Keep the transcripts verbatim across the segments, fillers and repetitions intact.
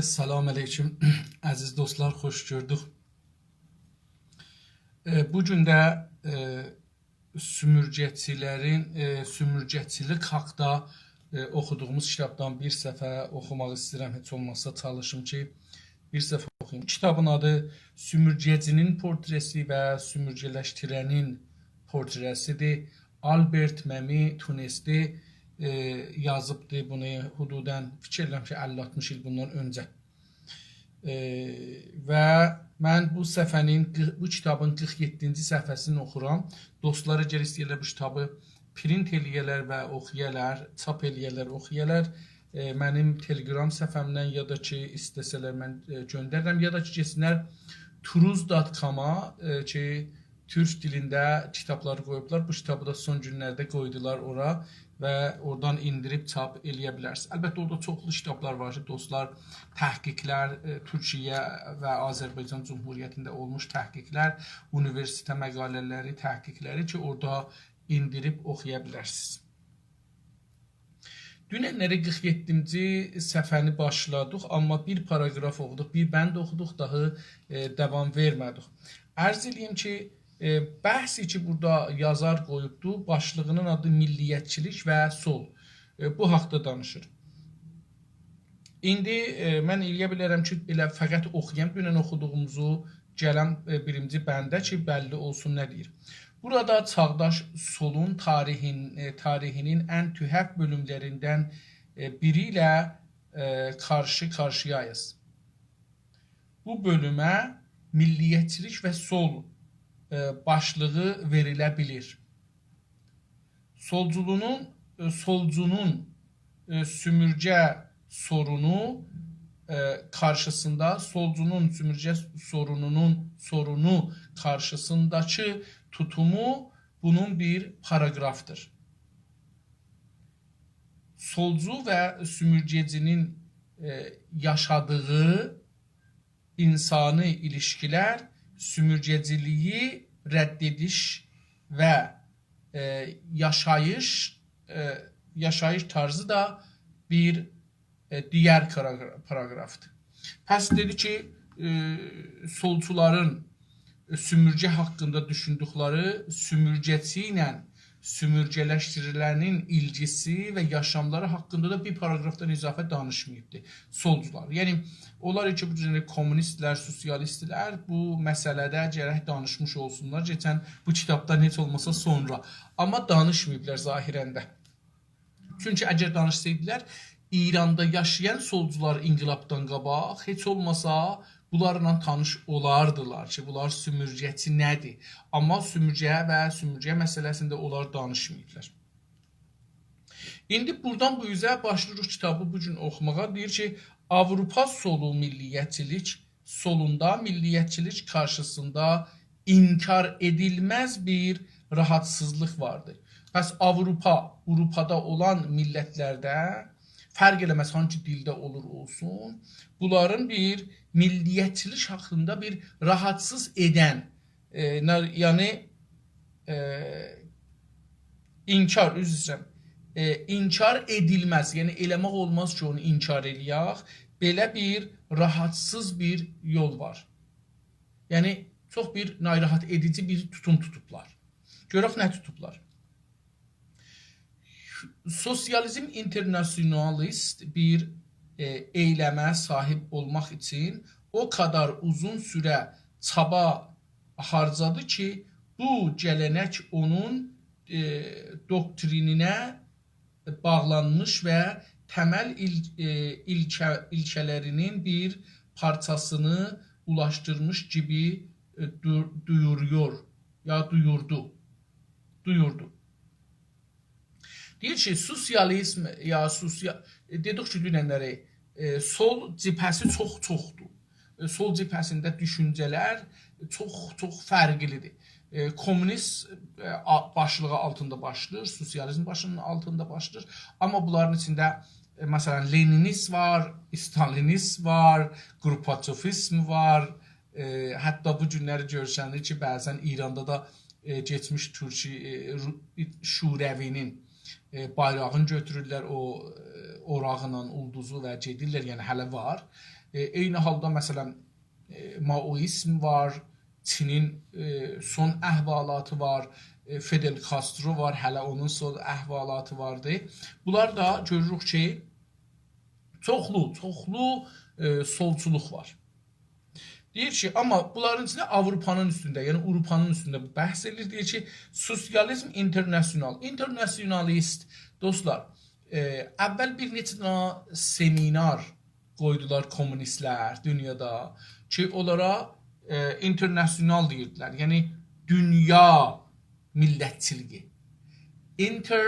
سلام علیکم، عزیز دوستلار، خوش گؤردوک. ائ، بو گون ده، ائ، سومورگه‌چی‌لرین، ائ، سومورگه‌چیلیک حاقدا، ائ، اوخودوغوموز کیتابدان بیر صفحه اوخوماق ایسته‌ییرم. هئچ اولماسا چالیشیم کی، بیر صفحه اوخویوم. کیتابین آدی سومورگه‌چی‌نین پورتره‌سی و سومورگه‌لشدیرنین پورتره‌سی‌دیر. آلبرت مئمی تونسلی، ائ، یازیبدی بونو حدوداً، فیکیر ائدیرم کی، اللی آلتمیش ایل بوندان اؤنجه. ائ، و من بو صفحه‌نین، قی-، بو کیتابین قیرخ یئددینجی صفحه‌سینی اوخورام. دوستلار، اگر ایسته‌ییرلر بو کیتابی پرینت ائله‌یه‌لر و اوخویالار، چاپ ائله‌یه‌لر، اوخویالار، ائ، منیم تلگرام صفحه‌مدن یا دا کی، ایسته‌سه‌لر من، ائ، گؤندریرم، یا دا کی، گئتسینلر تروز دات کاما، ائ، کی، تورک دیلینده کیتابلاری قویوبلار. بو کیتابی دا سون گونلرده قویدولار اورا و اورادان ایندیریب چاپ ائله‌یه بیلرسینیز. البته، اورادا چوخلو کیتابلار وار کی، دوستلار، تحقیقلر، ائ، تورکیه و آذربایجان جمهوریتینده اولموش تحقیقلر، اونیوئرسیتئت مقاله‌لری، تحقیقلری کی، اورادا ایندیریب اوخویا بیلرسینیز. دونن‌لری قیرخ یئددینجی صفحه‌نی باشلادیق، آمما بیر پاراگراف اوخودوق، بیر بند اوخودوق، داها، ائ، داوام وئرمه‌دیک. عرض ائله‌ییم کی، ائ، بحثی کی، بورادا یازار قویوبدو، باشلیغینین آدی میللیتچیلیک و سول. ائ، بو حاقدا دانیشیر. ایندی، ائ، من ائله‌یه بیلرم کی، ائله فقط اوخویام دونن اوخودوغوموزو، گلم، ائ، بیرینجی بنده کی، بللی اولسون نه دئییر. بورادا چاغداش سولون تاریخین-، ائ، تاریخینین ان تحف بؤلوملریندن، ائ، بیری ایله، ائ، قارشی-قارشی‌یاییق. بو بؤلومه میللیتچیلیک و سول، ائ، باشلیغی وئریله بیلیر. سولجولونون، ائ، سولجونون، ائ، سومورگه سورونو، ائ، قارشیسیندا، سولجونون سومورگه سورونونون، سورونو قارشیسینداکی توتومو بونون بیر پاراگرافدیر. سولجو و سومورگه‌چی‌نین، ائ، یاشادیغی اینسانی ایلیشکیلر، سومورگه‌چیلیگی رد ائدیش و، ائ، یاشاییش، ائ، یاشاییش طرزی ده بیر، ائ، دیگر پاراگرا-، پاراگرافدیر. پس دئدی کی، ائ، سولچولارین، ائ، سومورگه حاقیندا دوشوندوکلری، سومورگه‌چی ایله سومورگه‌لشدیریلنین ایلگیسی و یاشاملاری حاقیندا دا بیر پاراگرافدان اضافه دانیشماییبدی سولجولار. یعنی، اونلار کی، بو جور کومونیستلر، سوسیالیستلر بو مسئله‌ده گرک دانیشمیش اولسونلار. کئچن بو کیتابدان هئچ اولماسا سونرا. آمما دانیشماییبلار ظاهراً ده. چونکی اگر دانیشسایدیلار، ایراندا یاشایان سولجولار انقلابدان قاباق هئچ اولماسا بونلارلا تانیش اولاردیلار کی، بونلار سومورگه‌چی نه‌دیر. آمما سومورگه و سومورگه مسئله‌سینده اونلار دانیشماییبلار. ایندی بورادان بو اوزه باشلاییریق کیتابی بو گون اوخوماغا. دئییر کی، آوروپا سولو میللیتچیلیک، سولوندا میللیتچیلیک قارشیسیندا انکار ائدیلمز بیر راحاتسیزلیق واردیر. پس آوروپا، آوروپادا اولان میللتلرده، فرق ائله‌مز هانسی دیلده اولور اولسون، بونلارین بیر میللیتچیلیک حاقیندا بیر راحاتسیز ائدن، ائ، نه-، یعنی، ائ، انکار، عذر ایسته‌ییرم، ائ، انکار ائدیلمز، یعنی ائله‌مک اولماز کی، اونو انکار ائله‌یک، بئله بیر راحاتسیز بیر یول وار. یعنی، چوخ بیر ناراحت ائدیجی بیر توتوم توتوبلار. گؤرک نه توتوبلار. سوسیالیزم اینترناسیونالیست بیر، ائ، ائیلمه صاحیب اولماق اوچون او قدر اوزون سوره چابا هارجادی کی، بو گله‌نک اونون، ائ، دوکترینینه باغلانمیش و تمل ایل-، ائ، ایلکه-، ایلکه‌لرینین بیر پارچاسینی اولاشدیرمیش کیمی، ائ، دو-، دویورویور، یا دویوردو. دویوردو. دئییر کی، سوسیالیزم یا سوسیا-، ائ، دئدیک کی، دونن‌لری، ائ، سول جبهه‌سی چوخ چوخدور. ائ، سول جبهه‌سینده دوشونجه‌لر چوخ چوخ فرقلی‌دیر. ائ، کومونیست، ائ، آ-، باشلیغی آلتیندا باشلاییر، سوسیالیزم باشلیغینین آلتیندا باشلاییر. آمما بونلارین ایچینده، ائ، مثلا، لنینیست وار، استالینیست وار، گورباچوفیزم وار. ائ، حتی بو گونلری گؤرسنیر کی، بعضا ایراندا دا، ائ، کئچمیش تورکی، ائ، رو-، شوروی‌نین، ائ، بایراغینی گؤتورورلر، او، ائ، اوراغینان اولدوزو و گئدیرلر، یعنی هله وار. ائ، عینی حالدا، مثلا، ائ، مائوئیسم وار، چینین، ائ، سون احوالاتی وار، ائ، فیدل کاسترو وار، هله اونون سون احوالاتی واردی. بونلار دا گؤروروک کی، چوخلو، چوخلو، ائ، سولچولوق وار. دئییر کی، آمما بونلارین ایچینده آوروپانین اوستونده، یعنی آوروپانین اوستونده بحث ائدیر. دئییر کی، سوسیالیزم اینترناسیونال. اینترناسیونالیست، دوستلار، ائ، اول بیر نئچه دنه سمینار قویدولار کمونیستلر دونیادا کی، اونلارا، ائ، اینترناسیونال دئییردیلر. یعنی، دونیا میللتچیلیگی. اینتر،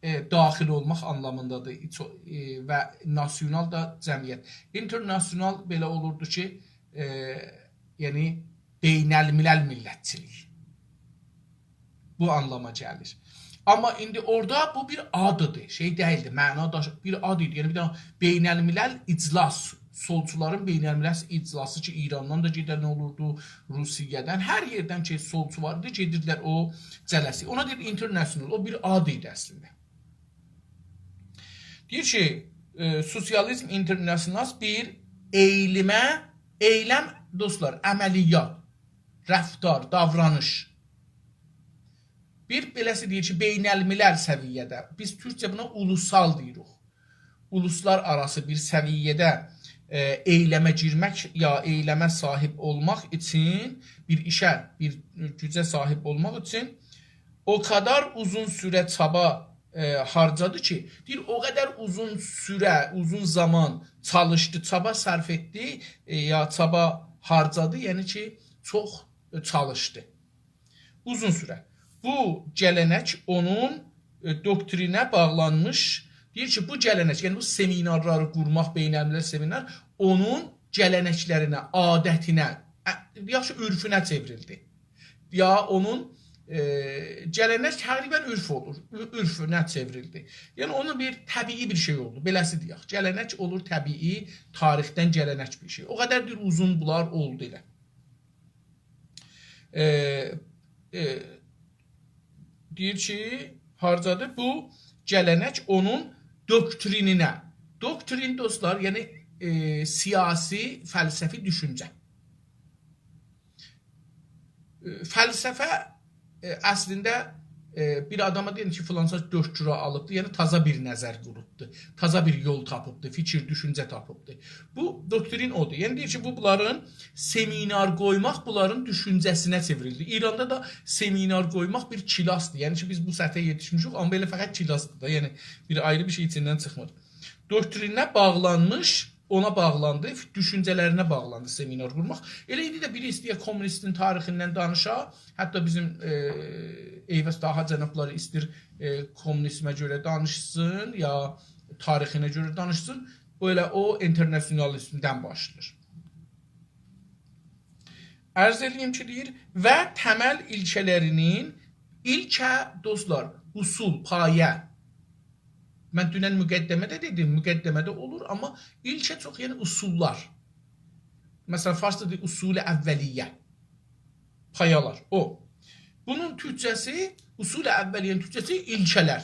ائ، داخیل اولماق آنلامیندادیر. ایچ-، ائ، و ناسیونال دا جمعیت. اینترناسیونال بئله اولوردو کی، ائ، یعنی بین‌الملل میللتچیلیگی. بو آنلاما گلیر. آمما ایندی اورادا بو بیر آدیدیر، شئی دئییلدی، معنا داش-، بیر آد ایدی. یعنی بیر دنه بین‌الملل اجلاس، سولچولارین بین‌الملل اجلاسی کی، ایراندان دا گئدن اولوردو، روسیه‌دن، هر یئردن کی، سولچو واردی، گئدیردیلر او جلسه‌یه. اونا دئییر اینترناسیونال، او بیر آد ایدی اصلینده. دئییر کی، ائ، سوسیالیزم اینترناسیونال بیر ائیلمه، ائیلم، دوستلار، عملیات، رفتار، داورانیش. بیر بئله‌سی دئییر کی، بین‌الملل سویه‌ده، بیز تورکجه بونا اولوسال دئییریک. اولوسلار آراسی بیر سویه‌ده، ائ، ائیلمه گیرمک یا ائیلمه صاحیب اولماق اوچون، بیر ایشه، بیر گوجه صاحیب اولماق اوچون او قدر اوزون سوره چابا، ائ، هارجادی کی، دئییر، او قدر اوزون سوره، اوزون زامان چالیشدی، چابا صرف ائتدی، ائ، یا چابا هارجادی، یعنی کی، چوخ، ائ، چالیشدی. اوزون سوره. بو گله‌نک اونون، ائ، دوکترینه باغلانمیش، دئییر کی، بو گله‌نک، یعنی بو سمینارلاری قورماق، بین‌الملل سمینار، اونون گله‌نکلرینه، عادتینه، ا، یاخشی، عرفونه چئوریلدی. یا اونون، ائ، گله‌نک تقریبا عرف اولور، عر-، عرفونه چئوریلدی. یعنی اونون بیر طبیعی بیر شئی اولدو، بئله‌سی دئیک. گله‌نک اولور طبیعی، تاریخدن گله‌نک بیر شئی. او قدر بیر اوزون بونلار اولدو ائله. ائ، ائ، دئییر کی، هارجادی بو گله‌نک اونون دوکترینینه. دوکترین، دوستلار، یعنی، ائ، سیاسی، فلسفی دوشونجه. ائ، فلسفه، ائ، اصلینده، ائ، بیر آداما دئیین کی، فلانسا دوکتورا آلیبدی، یعنی تازا بیر نظر قوروبدو، تازا بیر یول تاپیبدی، فیکیر، دوشونجه تاپیبدی. بو دوکترین اودور. یعنی دئییر کی، بو بونلارین سمینار قویماق بونلارین دوشونجه‌سینه چئوریلدی. ایراندا دا سمینار قویماق بیر کلاسدیر. یعنی کی، بیز بو سطحه یئتیشمیشیک، آمما ائله فقط کلاسدیر دا. یعنی بیر آیری بیر شئی ایچیندن چیخمیر. دوکترینه باغلانمیش، اونا باغلاندی، دوشونجه‌لرینه باغلاندی سمینار قورماق. ائله ایندی ده بیری ایسته‌یه کمونیستین تاریخیندن دانیشا، حتی بیزیم، ائ، عیوض طاها جنابلاری ایستیر، ائ، کمونیزمه گؤره دانیشسین، یا تاریخینه گؤره دانیشسین، او ائله او اینترناسیونالیزمدن باشلاییر. عرض ائله‌ییم کی، دئییر، و تمل ایلکه‌لرینین، ایلکه، دوستلار، اصول، پایه. من دونن مقدمه ده دئدیم، مقدمه ده اولور، آمما ایلکه چوخ، یعنی اصوللار. مثلا، فارسدا دئییر، اصول اولیه. پایالار، او. بونون تورکجه‌سی، اصول اولیه‌نین تورکجه‌سی ایلکه‌لر.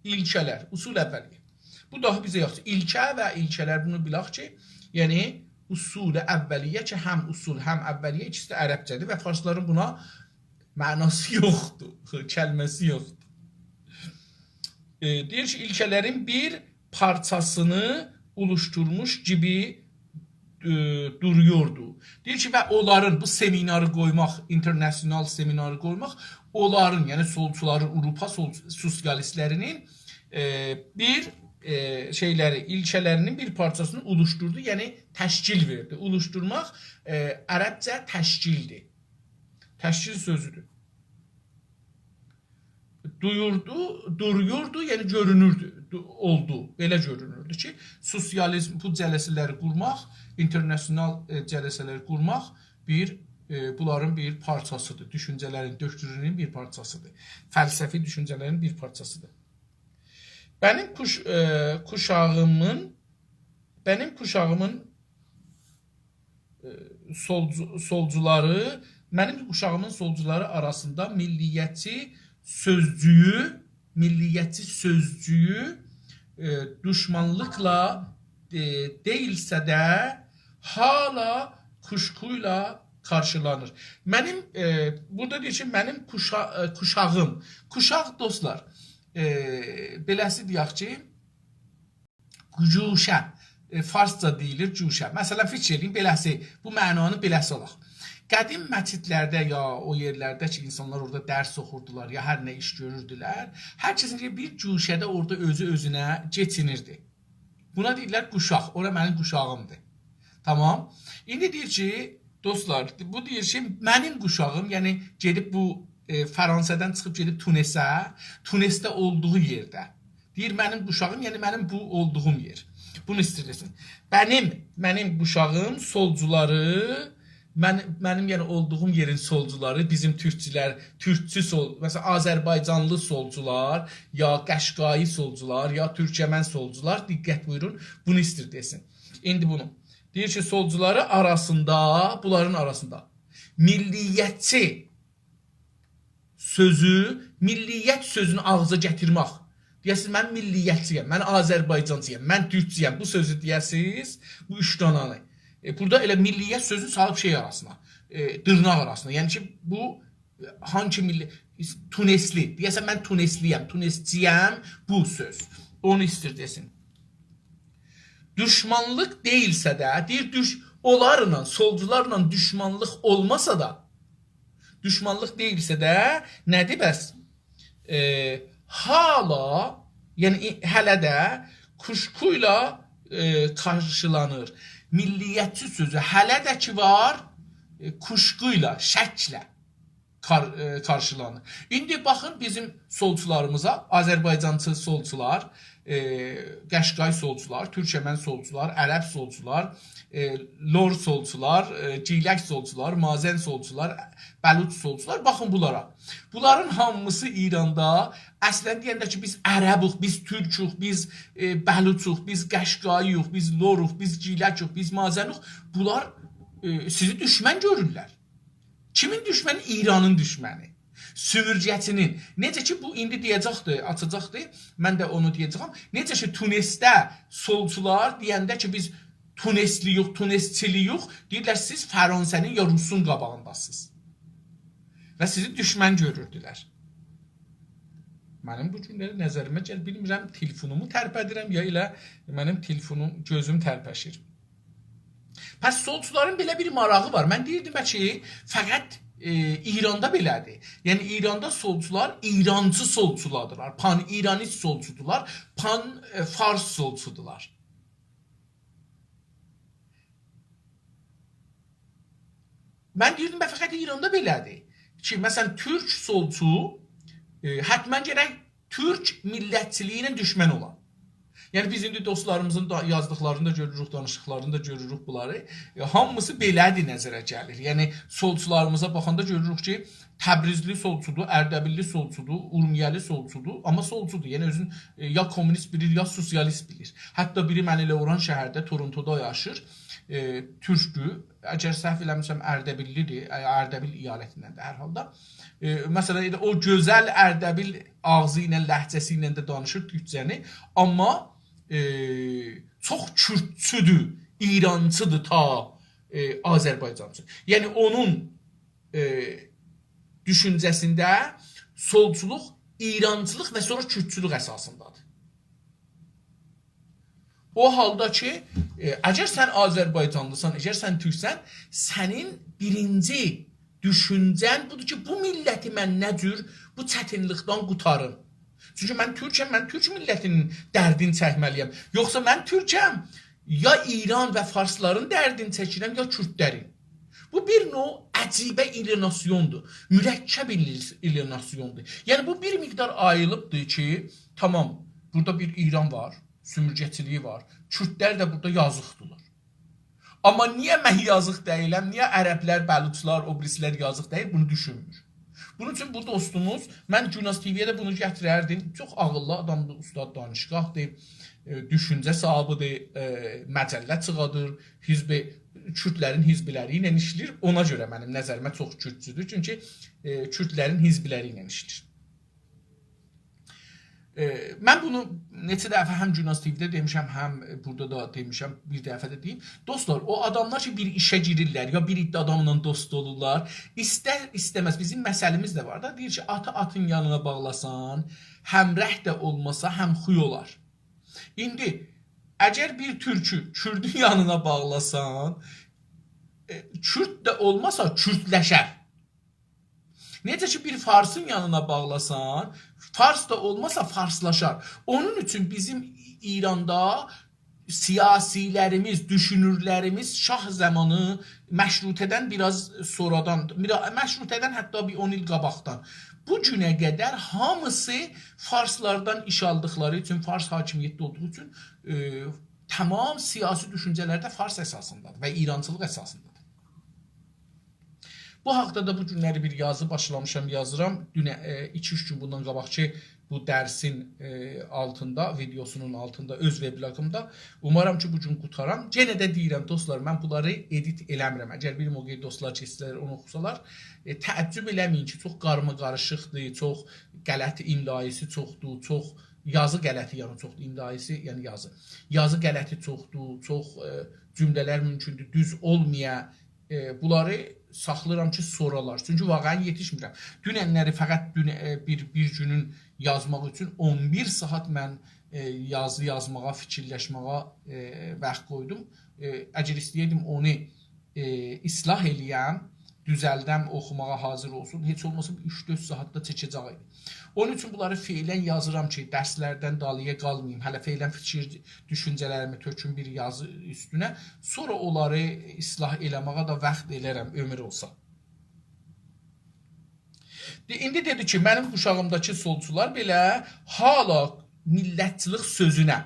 ایلکه‌لر، اصول اولیه. بو داها بیزه یاخشی. ایلکه و ایلکه‌لر، بونو بیلک کی، یعنی اصول اولیه کی، هم اصول، هم اولیه، ایکیسی ده عربجه‌دیر و فارسلارین بونا معناسی یوخدور، کلمه‌سی یوخدور. ائ، دئییر کی، ایلکه‌لرین بیر پارچاسینی اولوشدورموش کیمی، ائ، دورویوردو. دئییر کی، و اونلارین بو سمیناری قویماق، اینترناسیونال سمیناری قویماق، اونلارین، یعنی سولچولارین، آوروپا سول-، سوسیالیستلرینین، ائ، بیر، ائ، شئیلری، ایلکه‌لرینین بیر پارچاسینی اولوشدوردو، یعنی تشکیل وئردی. اولوشدورماق، ائ، عربجه تشکیلدیر. تشکیل سؤزودور. دویوردو، دورویوردو، یعنی گؤرونوردو، دو-، اولدو. بئله گؤرونوردو کی، سوسیالیزم، بو جلسه‌لری قورماق، اینترناسیونال، ائ، جلسه‌لری قورماق بیر، ائ، بونلارین بیر پارچاسیدیر. دوشونجه‌لرین، دوکترینین بیر پارچاسیدیر. فلسفی دوشونجه‌لرین بیر پارچاسیدیر. منیم کوش-، ائ، کوشاغیمین، منیم کوشاغیمین ائ، سولجو-، سولجولاری، منیم قوشاغیمین سولجولاری آراسیندا میللیتچی سؤزجویو، میللیتچی سؤزجویو، ائ، دوشمانلیقلا، ائ، دئییلسه ده، هالا کوشکویلا قارشیلانیر. منیم، ائ، بورادا دئییر کی، منیم کوشا-، ائ، کوشاغیم. کوشاق، دوستلار، ائ، بئله‌سی دئیک کی، گوشه. ائ، فارسجا دئییلیر گوشه. مثلا، فیکیر ائله‌یین، بئله‌سی، بو معنانی بئله‌سی آلاق. قدیم مسجدلرده یا او یئرلرده کی، اینسانلار اورادا درس اوخوردولار، یا هر نه ایش گؤروردولر، هر کسین بیر گوشه‌ده اورادا اؤزو اؤزونه کئچینیردی. بونا دئییرلر قوشاق. اورا منیم قوشاغیمدیر. تامام. ایندی دئییر کی، دوستلار، بو دئییر کی، منیم قوشاغیم، یعنی گئدیب بو، ائ، فرانسه‌دن چیخیب گئدیب تونسه، تونسده اولدوغو یئرده. دئییر، منیم قوشاغیم، یعنی منیم بو اولدوغوم یئر. بونو ایسته‌ییر دئسین. منیم، منیم قوشاغیم سولجولاری، من، منیم، یعنی اولدوغوم یئرین سولجولاری، بیزیم تورکچولر، تورکچو سول، مثلا، آذربایجانلی سولجولار، یا قشقایی سولجولار، یا تورکمن سولجولار، دقت بویورون، بونو ایسته‌ییر دئسین. ایندی بونو دئییر کی، سولجولاری آراسیندا، بونلارین آراسیندا میللیتچی سؤزو، میللیت سؤزونو آغزا گتیرمک. دئیه‌سیز، «من میللیتچی‌یم، من آذربایجانچی‌یام، من تورکچویم»، بو سؤزو دئیه‌سیز، بو اوچ دانانی. ائ، بورادا ائله میللیت سؤزونو سالیب شئی آراسینا، ائ، دیرناق آراسینا. یعنی کی، بو هانسی میللی، تونسلی، دئیه‌سن، «من تونسلی‌یم، تونسچی‌یم»، بو سؤز. اونو ایسته‌ییر دئسین. دوشمانلیق دئییلسه ده، دئییر، دوش-، اونلارلا، سولجولارلا دوشمانلیق اولماسا دا، دوشمانلیق دئییلسه ده، نه‌دیر بس؟ ائ، هالا، یعنی ای-، هله ده کوشکویلا، ائ، قارشیلانیر. میللیتچی سؤزو هله ده کی وار، ائ، کوشکویلا، شکله قار-، ائ، قارشیلانیر. ایندی باخین بیزیم سولچولاریمیزا، آذربایجانچی سولچولار، ائ، قشقای سولچولار، تورکمن سولچولار، عرب سولچولار، ائ، لور سولچولار، ائ، گیلک سولچولار، مازن سولچولار، بلوچ سولچولار. باخین بونلارا. بونلارین هامیسی ایراندا، اصلا دئینده کی، بیز عربوق، بیز تورکوق، بیز، ائ، بلوچوق، بیز قشقاییوق، بیز لوروق، بیز گیلکوق، بیز مازنوق. بونلار، ائ، سیزی دوشمن گؤرورلر. کیمین دوشمنی؟ ایرانین دوشمنی. سومورگه‌چی‌نین. نئجه کی، بو ایندی دئیه‌جکدی، آچاجاقدی، من ده اونو دئیه‌جه‌یم. نئجه کی، تونسده سولچولار دئینده کی، بیز تونسلی‌یوخ، تونسچی‌لی‌یوخ، دئییرلر، سیز فرانسه‌نین یا روسون قاباغینداسینیز. و سیزی دوشمن گؤروردولر. منیم بو گونلری نظریمه گل، بیلمیرم، تلفونومو ترپدیرم، یا ائله منیم تلفونوم، گؤزوم ترپشیر. پس سولچولارین بئله بیر ماراغی وار. من دئییردیم کی، فقط، ائ، ایراندا بئله‌دیر. یعنی، ایراندا سولچولار ایرانچی سولچولاردیلار. پان ایرانیست سولچودولار. پان، ائ، فارس سولچودولار. من دئییردیم، به، فقط ایراندا بئله‌دیر. کی، مثلا، تورک سولچو، ائ، حتما گرک تورک میللتچیلیگی ایله دوشمن اولا. یعنی، بیز ایندی دوستلاریمیزین دا یازدیقلارینی دا گؤروروک، دانیشیقلارینی دا گؤروروک بونلاری. ائ، هامیسی بئله‌دیر، نظره گلیر. یعنی، سولچولاریمیزا باخاندا گؤروروک کی، تبریزلی سولچودور، اردبیللی سولچودور، اورمیه‌لی سولچودور، آمما سولچودور. یعنی، اؤزون، ائ، یا کومونیست بیلیر، یا سوسیالیست بیلیر. حتی بیری من ائله اوران شهرده، تورونتودا یاشیر، ائ، تورکدور. اگر سهو ائله‌میرسم، اردبیللی‌دیر، ائ، اردبیل ایالتیندندیر هر حالدا. ائ، مثلا، ائله او گؤزل اردبیل آغزی ایله، لهجه‌سی ایله ده دانیشیر تورکجه‌نی، آمما، ائ، چوخ کوردچودور، ایرانچی‌دیر تا، ائ، آذربایجانچی. یعنی، اونون، ائ، دوشونجه‌سینده سولچولوق ایرانچیلیق و سونرا کوردچولوک اساسیندادیر. او حالدا کی، ائ، اگر سن آذربایجانلیسان، اگر سن تورکسن، سنین بیرینجی دوشونجه‌ن بودور کی، بو میللتی من نه جور بو چتینلیکدن قوتاریم؟ چونکی من تورکم، من تورک میللتینین دردینی چکمه‌لی‌یم. یوخسا من تورکم، یا ایران و فارسلارین دردینی چکیرم، یا کوردلرین. بو بیر نوع عجیبه الیناسیوندور، مرکب الی-، الیناسیوندور. یعنی، بو بیر مقدار آییلیبدیر کی، تامام، بورادا بیر ایران وار، سومورگه‌چیلیگی وار. کوردلر ده بورادا یازیقدیلار. آمما نییه من یازیق دئییلم، نییه عربلر، بلوچلار، او بیریسیلر یازیق دئییل، بونو دوشونمور. بونون اوچون بو دوستوموز، من گوناز تی‌وی‌یه ده بونو گتیرردیم. چوخ عاغیللی آدامدیر، اوستاد دانشگاهدیر، ائ، دوشونجه صاحیبیدیر، ائ، مجله چیخادیر، حزب، کوردلرین حزبلری ایله ایشله‌ییر. اونا گؤره منیم نظریمه چوخ کوردچودور. چونکی، ائ، کوردلرین حزبلری ایله ایشله‌ییر. ائ، من بونو نئچه دفعه هم گوناز تی‌وی‌ده دئمیشم، هم بورادا دا دئمیشم، بیر دفعه ده دئییم. دوستلار، او آداملار کی، بیر ایشه گیریرلر، یا بیر عده آداملا دوست اولورلار، ایستر ایسته‌مز بیزیم مثلیمیز ده وار دا، دئییر کی، آتی آتین یانینا باغلاسان، همرنگ ده اولماسا، همخوی اولار. ایندی، اگر بیر تورکو کوردون یانینا باغلاسان، ائ، کورد ده اولماسا، کوردلشر. نئجه کی، بیر فارسین یانینا باغلاسان، فارس دا اولماسا، فارسلاشار. اونون اوچون بیزیم ایراندا سیاسی‌لریمیز، دوشونورلریمیز شاه زامانی، مشروطه‌دن بیر آز سونرادان، بیر آ-، مشروطه‌دن حتی بیر اون ایل قاباقدان بو گونه قدر هامیسی فارسلاردان ایش آلدیقلاری اوچون، فارس حاکمیتده اولدوغو اوچون، ائ، تمام سیاسی دوشونجه‌لر ده فارس اساسیندادیر و ایرانچیلیق اساسیندادیر. بو حاقدا دا بو گونلری بیر یازی باشلامیشام، یازیرام. دون، ائ، ایکی-اوچ گون بوندان قاباقکی بو درسین، ائ، آلتیندا، ویدئوسونون آلتیندا، اؤز وبلاگیمدا. اومارام کی، بو گون قوتارام. یئنه ده دئییرم، دوستلار، من بونلاری ادیت ائله‌میرم. اگر بیر موقع دوستلار کئچسه‌لر، اونو اوخوسالار، ائ، تعجب ائله‌مه‌یین کی، چوخ قارماقاریشیقدیر، چوخ غلط املایی‌سی چوخدور، چوخ یازی غلطی، یعنی چوخدور، املایی‌سی، یعنی یازی. یازی غلطی چوخدور، چوخ، ائ، جمله‌لر مومکوندور دوز اولمایا. ائ، بونلاری ساخلاییرام کی، سونرالار. چونکی واقعاً یئتیشمیرم. دوننلری فقط دون، ائ، بیر، بیر گونون یازماق اوچون اون بیر ساعات من، ائ، یازی یازماغا، فیکیرلشمه‌یه، ائ، واخت قویدوم. ائ، اگر ایسته‌یه‌یدیم اونو، ائ، اصلاح ائله‌یم، دوزلدم، اوخوماغا حاضر اولسون، هئچ اولماسا بیر اوچ-دؤرد ساعات دا چکه‌جک ایدی. اونون اوچون بونلاری فعلاً یازیرام کی، درسلردن دالییا قالماییم. هله فعلاً فیکیر دوشونجه‌لریمی تؤکوم بیر یازی اوستونه. سونرا اونلاری اصلاح ائله‌مه‌یه ده واخت ائلرم، عؤمور اولسا. دئ-، ایندی دئدی کی، منیم قوشاغیمداکی سولچولار بئله حالا میللتچیلیک سؤزونه،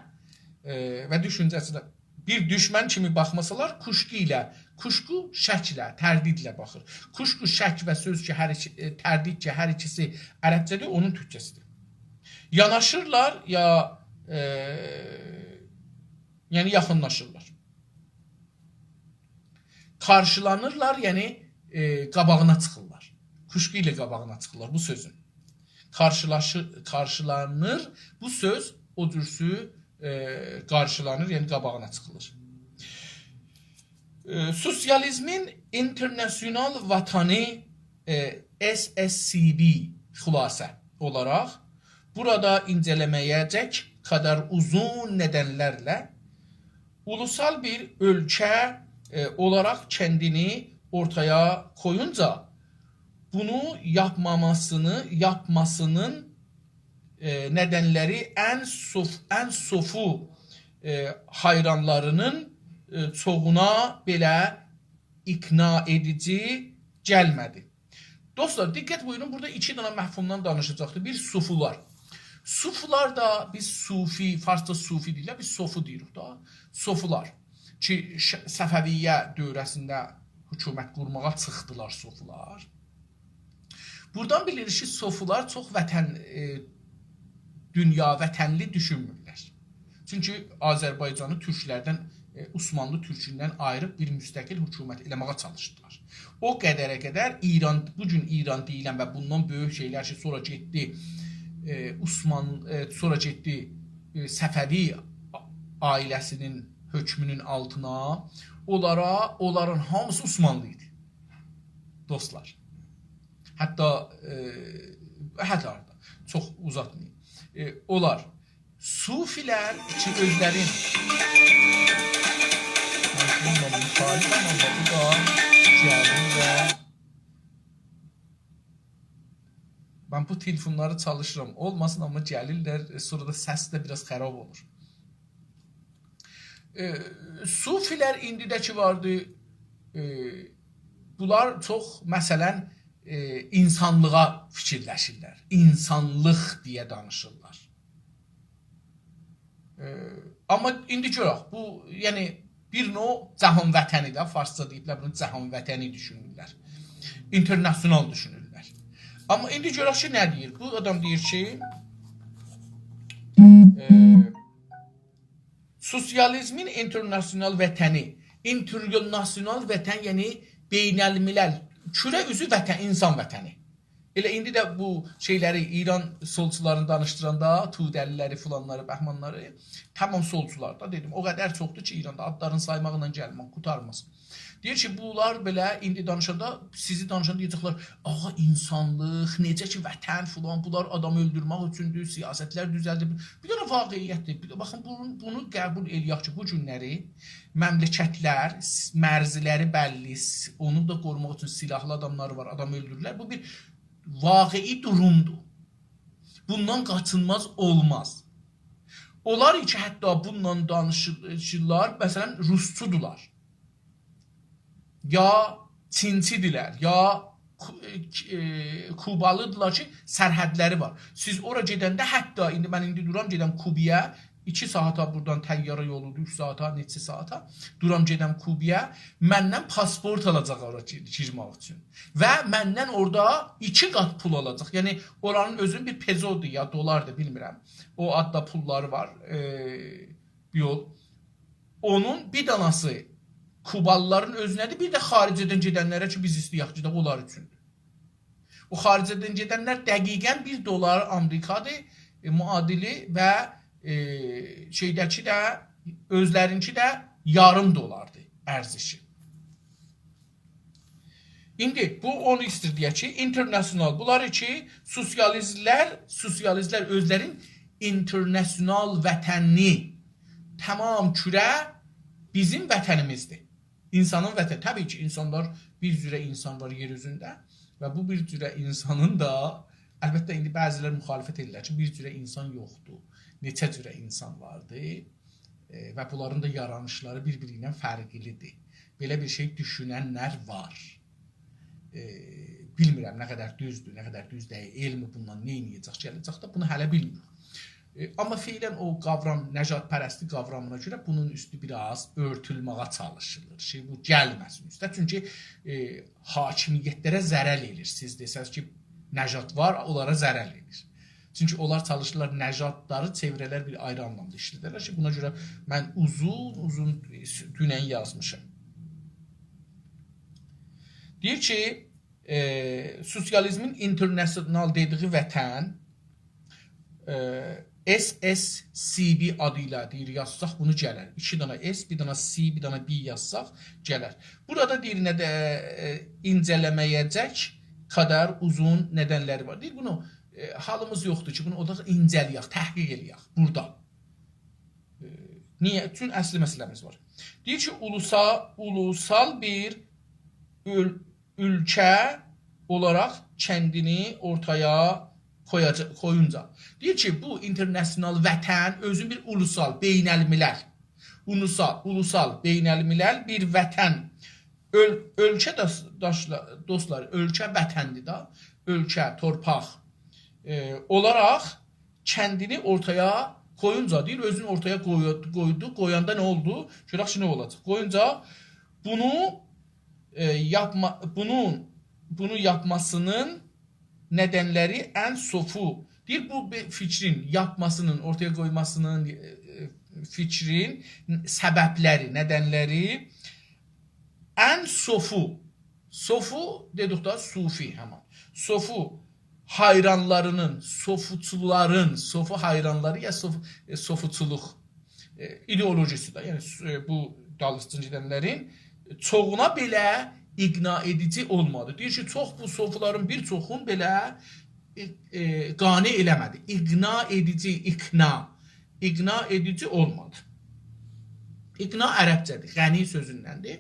ائ، و دوشونجه‌سینه بیر دوشمن کیمی باخماسالار، کوشکو ایله، کوشکو شکله، تردیدله باخیر. کوشکو شک و سؤز کی، هر ایکی، ائ، تردید کی، هر ایکیسی عربجه‌دیر، اونون تورکجه‌سیدیر. یاناشیرلار یا، ائ، یعنی یاخینلاشیرلار. قارشیلانیرلار، یعنی، ائ، قاباغینا چیخیرلار. کوشکو ایله قاباغینا چیخیرلار بو سؤزون. قارشیلاشی-، قارشیلانیر، بو سؤز او جورسو، ائ، قارشیلانیر، یعنی قاباغینا چیخیلیر. ائ، سوسیالیزمین اینترناسیونال وطنی، ائ، S S C B خلاصه اولاراق بورادا اینجه‌له‌مه‌یه‌جک قدر اوزون ندنلرله اولوسال بیر اؤلکه، ائ، اولاراق کندینی اورتایا قویونجا بونو یاپماماسینی، یاپماسینین، ائ، ندنلری ان سوف-، ان سوفو، ائ، حیرانلارینین، ائ، چوخونا بئله اقناع ائدیجی گلمه‌دی. دوستلار، دقت بویورون، بورادا ایکی دنه مفهومدان دانیشاجاقدیر. بیر، صوفولار. صوفولار دا، بیز صوفی، فارسجا صوفی دئییرلر، بیز صوفو دئییریک دا. صوفولار کی، ش-، صفویه دوره‌سینده حکومت قورماغا چیخدیلار صوفولار. بورادان بیلیریک کی، صوفولار چوخ وطن، ائ، دونیا وطنلی دوشونمورلر. چونکی آذربایجانی تورکلردن، ائ، عثمانلی تورکوندن آییریب بیر مستقل حکومت ائله‌مه‌یه چالیشدیلار. او قدره قدر ایران، بو گون ایران دئییلن و بوندان بؤیوک شئیلر کی، سونرا گئتدی، ائ، عثمان-، ائ، سونرا گئتدی، ائ، صفوی عا-، عائله‌سینین حؤکمونون آلتینا، اونلارا، اونلارین هامیسی عثمانلی ایدی. دوستلار. حتی، ائ، حتی اورادا. چوخ اوزاتماییم. ائ، اونلار صوفی‌لر کی، اؤزلرین، من بونونلا مخالفم، آمما بو دا گلیر و من بو تلفونلاری چالیشیرام. اولماسین، آمما گلیرلر، ائ، سونرا دا سس ده بیر آز خراب اولور. ائ، صوفی‌لر ایندی ده کی واردی، ائ، بونلار چوخ، مثلا، ائ، اینسانلیغا فیکیرلشیرلر. اینسانلیق دئیه دانیشیرلار. ائ، آمما ایندی گؤرک، بو، یعنی، بیر نوع جهان وطنی ده، فارسجا دئییبلر، بونو جهان وطنی دوشونورلر. اینترناسیونال دوشونورلر. آمما ایندی گؤرک کی، نه دئییر؟ بو آدام دئییر کی، ائ، سوسیالیزمین اینترناسیونال وطنی، اینترناسیونال وطن، یعنی بین‌الملل، کوره اوزو وطن، اینسان وطنی. ائله ایندی ده بو شئیلری، ایران سولچولارینی دانیشدیراندا، توده‌لی‌لری، فلانلاری، بهمانلاری، تمام سولچولار دا، دئدیم، او قدر چوخدور کی، ایراندا آدلارینی سایماقلا گلمک قوتارماز. دئییر کی، بونلار بئله ایندی دانیشاندا، سیزی دانیشاندا دئیه‌جکلر: «آغا، اینسانلیق، نئجه کی وطن، فلان، بونلار آدام اؤلدورمک اوچوندور، سیاستلر دوزلدیب.» بیر دنه واقعیتدیر. بیر ده باخین، بونون، بونو قبول ائله‌یک کی، بو گونلری مملکتلر، س-، مرزلری بللی، س-، اونو دا قوروماق اوچون سلاحلی آداملاری وار، آدام اؤلدورورلر. بو بیر واقعی دورومدور. بوندان قاچینماز اولماز. اونلار کی، حتی بونونلا دانیشیرلار، مثلا، روسچودولار. یا چینچی‌دیرلر، یا کو-، ائ، کوبالی‌دیرلار کی، سرحدلری وار. سیز اورا گئدنده، حتی ایندی من ایندی دورام گئدم کوبایا، ایکی ساعاتا بورادان طیاره یولودور، اوچ ساعاتا، نئچه ساعاتا دورام گئدم کوبایا، مندن پاسپورت آلاجاق اورا گیر-، گیرمک اوچون. و مندن اورادا ایکی قات پول آلاجاق. یعنی، اورانین اؤزونون بیر پزودور یا دلاردیر، بیلمیرم. او آددا پوللاری وار. ائ، یول. اونون بیر داناسی کوبالی‌لارین اؤزونه‌دیر، بیر ده خارجه‌دن گئدنلره کی، بیز ایسته‌یک گئدک، اونلار اوچوندور. او خارجه‌دن گئدنلر دقیقا بیر دلار آمریکادیر، ائ، معادلی و، ائ، شئیده‌کی ده، اؤزلرینکی ده یاریم دلاردیر ارزشی. ایندی بو اونو ایستیر دئیک کی، اینترناسیونال، بونلار کی، سوسیالیستلر، سوسیالیستلر اؤزلرین اینترناسیونال وطنی، تمام کوره بیزیم وطنیمیزدیر. اینسانین وطنی، طبیعی کی، اینسانلار، بیر جوره اینسان وار یئر اوزونده و بو بیر جوره اینسانین دا، البته، ایندی بعضی‌لر مخالفت ائدیرلر کی، بیر جوره اینسان یوخدور، نئچه جوره اینسان واردی، ائ، و بونلارین دا یارانیشلاری بیر-بیری ایله فرقلی‌دیر. بئله بیر شئی دوشوننلر وار. ائ، بیلمیرم نه قدر دوزدور، نه قدر دوز دئییل، علم بوندان نه ائده‌جک، گله‌جکده بونو هله بیلمیریک. ائ، آمما فعلا او قاورام، نژادپرستلیک قاورامینا گؤره بونون اوستو بیر آز اؤرتولمه‌یه چالیشیلیر. شئی، بو گلمه‌سین اوسته. چونکی، ائ، حاکمیتلره ضرر ائله‌ییر. سیز دئسز کی، نژاد وار، اونلارا ضرر ائله‌ییر. چونکی اونلار چالیشیرلار نژادلاری چئویره‌لر بیر آیری آنلامدا ایشله‌درلر کی، بونا گؤره من اوزون، اوزون، ائ، دونن یازمیشام. دئییر کی، ائ، سوسیالیزمین اینترناسیونال دئدیگی وطن، ائ، اس اس سی بی آدی ایله دئییر، یازساق بونو گلر. ایکی دنه S، بیر دنه C، بیر دنه B یازساق گلر. بورادا دئییر، نه ده، ائ، اینجه‌له‌مه‌یه‌جک قدر اوزون ندنلری وار. دئییر، بونو، ائ، حالیمیز یوخدور کی، بونو اورادا اینجه‌له‌یک، تحقیق ائله‌یک بورادا. ائ، نییه؟ چون اصلی مسئله‌میز وار. دئییر کی، اولوسا-، اولوسال بیر اؤل-، اؤلکه اولاراق کندینی اورتایا قویاجا-، قویونجا. دئییر کی، بو اینترناسیونال وطن اؤزون بیر اولوسال، بین‌الملل، اولوسال، اولوسال، بین‌الملل بیر وطن، اؤل-، اؤلکه داس-، داشلا-، دوستلار، اؤلکه وطندیر دا، اؤلکه، تورپاق، ائ، اولاراق کندینی اورتایا قویونجا، دئییر، اؤزونو اورتایا قویو-، قویدو. قویاندا نه اولدو؟ گؤرک کی، نه اولاجاق. قویونجا بونو، ائ، یاپما-، بونون، بونو یاپماسینین ندنلری ان سوفو. دئییر، بو بی-، فیکرین یاپماسینین، اورتایا قویماسینین، ائ، ائ، فیکرین سببلری، ندنلری ان سوفو، سوفو دئدیک دا، صوفی همان. سوفو حیرانلارینین، سوفوچولارین، سوفو حیرانلاری یا سوف-، ائ، سوفوچولوق، ائ، ایدئولوژیسی ده، یعنی، س-، ائ، بو دالیسیجا گئدنلرین چوخونا بئله اقناع ائدیجی اولمادی. دئییر کی، چوخ بو سوفولارین بیر چوخون بئله، ائ، ائ، قانع ائله‌مه‌دی. اقناع ائدیجی، اقناع، اقناع ائدیجی اولمادی. اقناع عربجه‌دیر، غنی سؤزوندندیر.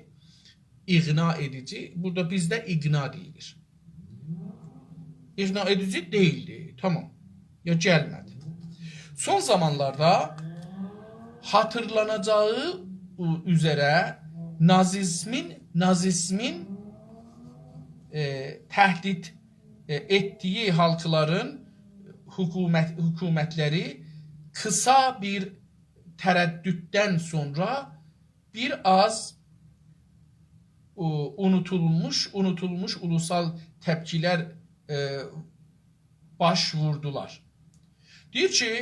اقناع ائدیجی، بورادا بیزده اقناع دئییلیر. اقناع ائدیجی دئییلدی، تامام. یا گلمه‌دی. سون زامانلاردا خاطیرلاناجاغی اوزره نازیسمین، نازیسمین، ائ، تهدید، ائ، ائتدیگی خالقلارین حکومت، حکومتلری قیسا بیر تردددن سونرا بیر آز، او، اونوتولموش، اونوتولموش اولوسال تپکیلر، ائ، باش ووردولار. دئییر کی،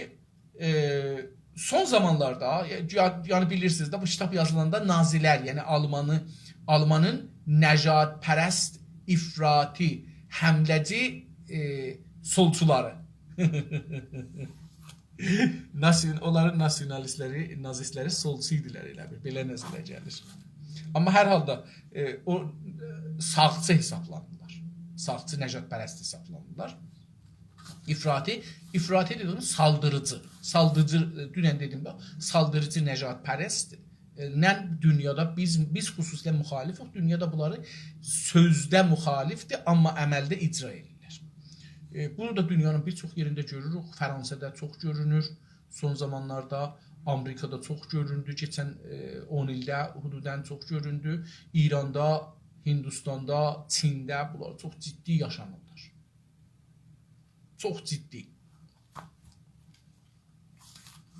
ائ، سون زامانلاردا، یا-، یعنی بیلیرسینیز ده، بو کیتاب یازیلاندا نازیلر، یعنی آلمانی، آلمانین نژادپرست، افراطی، حمله‌جی، ائ، سولچولاری. ناسیون-، اونلارین ناسیونالیستلری، نازیستلری سولچو ایدیلر ائله بیل. بئله نظره گلیر. آمما هر حالدا، ائ، او، ائ، ساغچی حسابلانیرلار. ساغچی نژادپرست حسابلانیرلار. افراطی، افراطی دئدیم، سالدیریجی. سالدیریجی، ائ، دونن دئدیم ده، سالدیریجی نژادپرست، ائ، نن دونیادا بیز، بیز خصوصیله مخالفیک، دونیا دا بونلاری سؤزده مخالفدیر، آمما عملده اجرا ائدیرلر. ائ، بونو دا دونیانین بیر چوخ یئرینده گؤروروک. فرانسادا چوخ گؤرونور. سون زامانلاردا آمریکادا چوخ گؤروندو. کئچن، ائ، اون ایلده حدوداً چوخ گؤروندو. ایراندا، هندوستاندا، چینده بونلار چوخ جدی یاشانیرلار. چوخ جدی.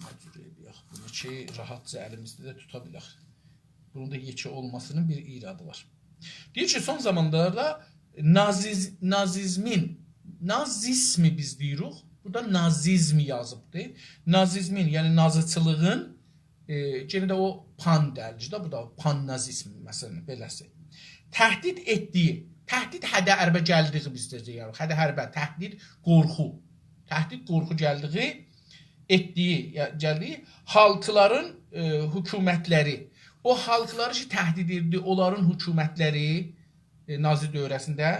نه جور ائله‌یک بونو کی، راحتجا الیمیزده ده توتا بیلک. بونون دا یئکه اولماسینین بیر ایرادی وار. دئییر کی، سون زامانلاردا نازیز-، نازیزمین، نازیسمی بیز دئییریک، بورادا نازیزم یازیبدیر. نازیزمین، یعنی نازیچیلیغین، ائ، یئنه ده او پان دلیلدیر ده، بو دا پان نازیسم، مثلاً، بئله‌سی. تهدید ائتدیگی، تهدید هده حربه گلدیگی بیزده دئییریک، هده حربه، تهدید قورخو. تهدید قورخو گلدیگی، ائتدیگی، یا، گلدیگی خالقلارین، ائ، حکومتلری، او خالقلاری کی، تهدید ائدیردی، اونلارین حکومتلری، ائ، نازی دؤوره‌سینده،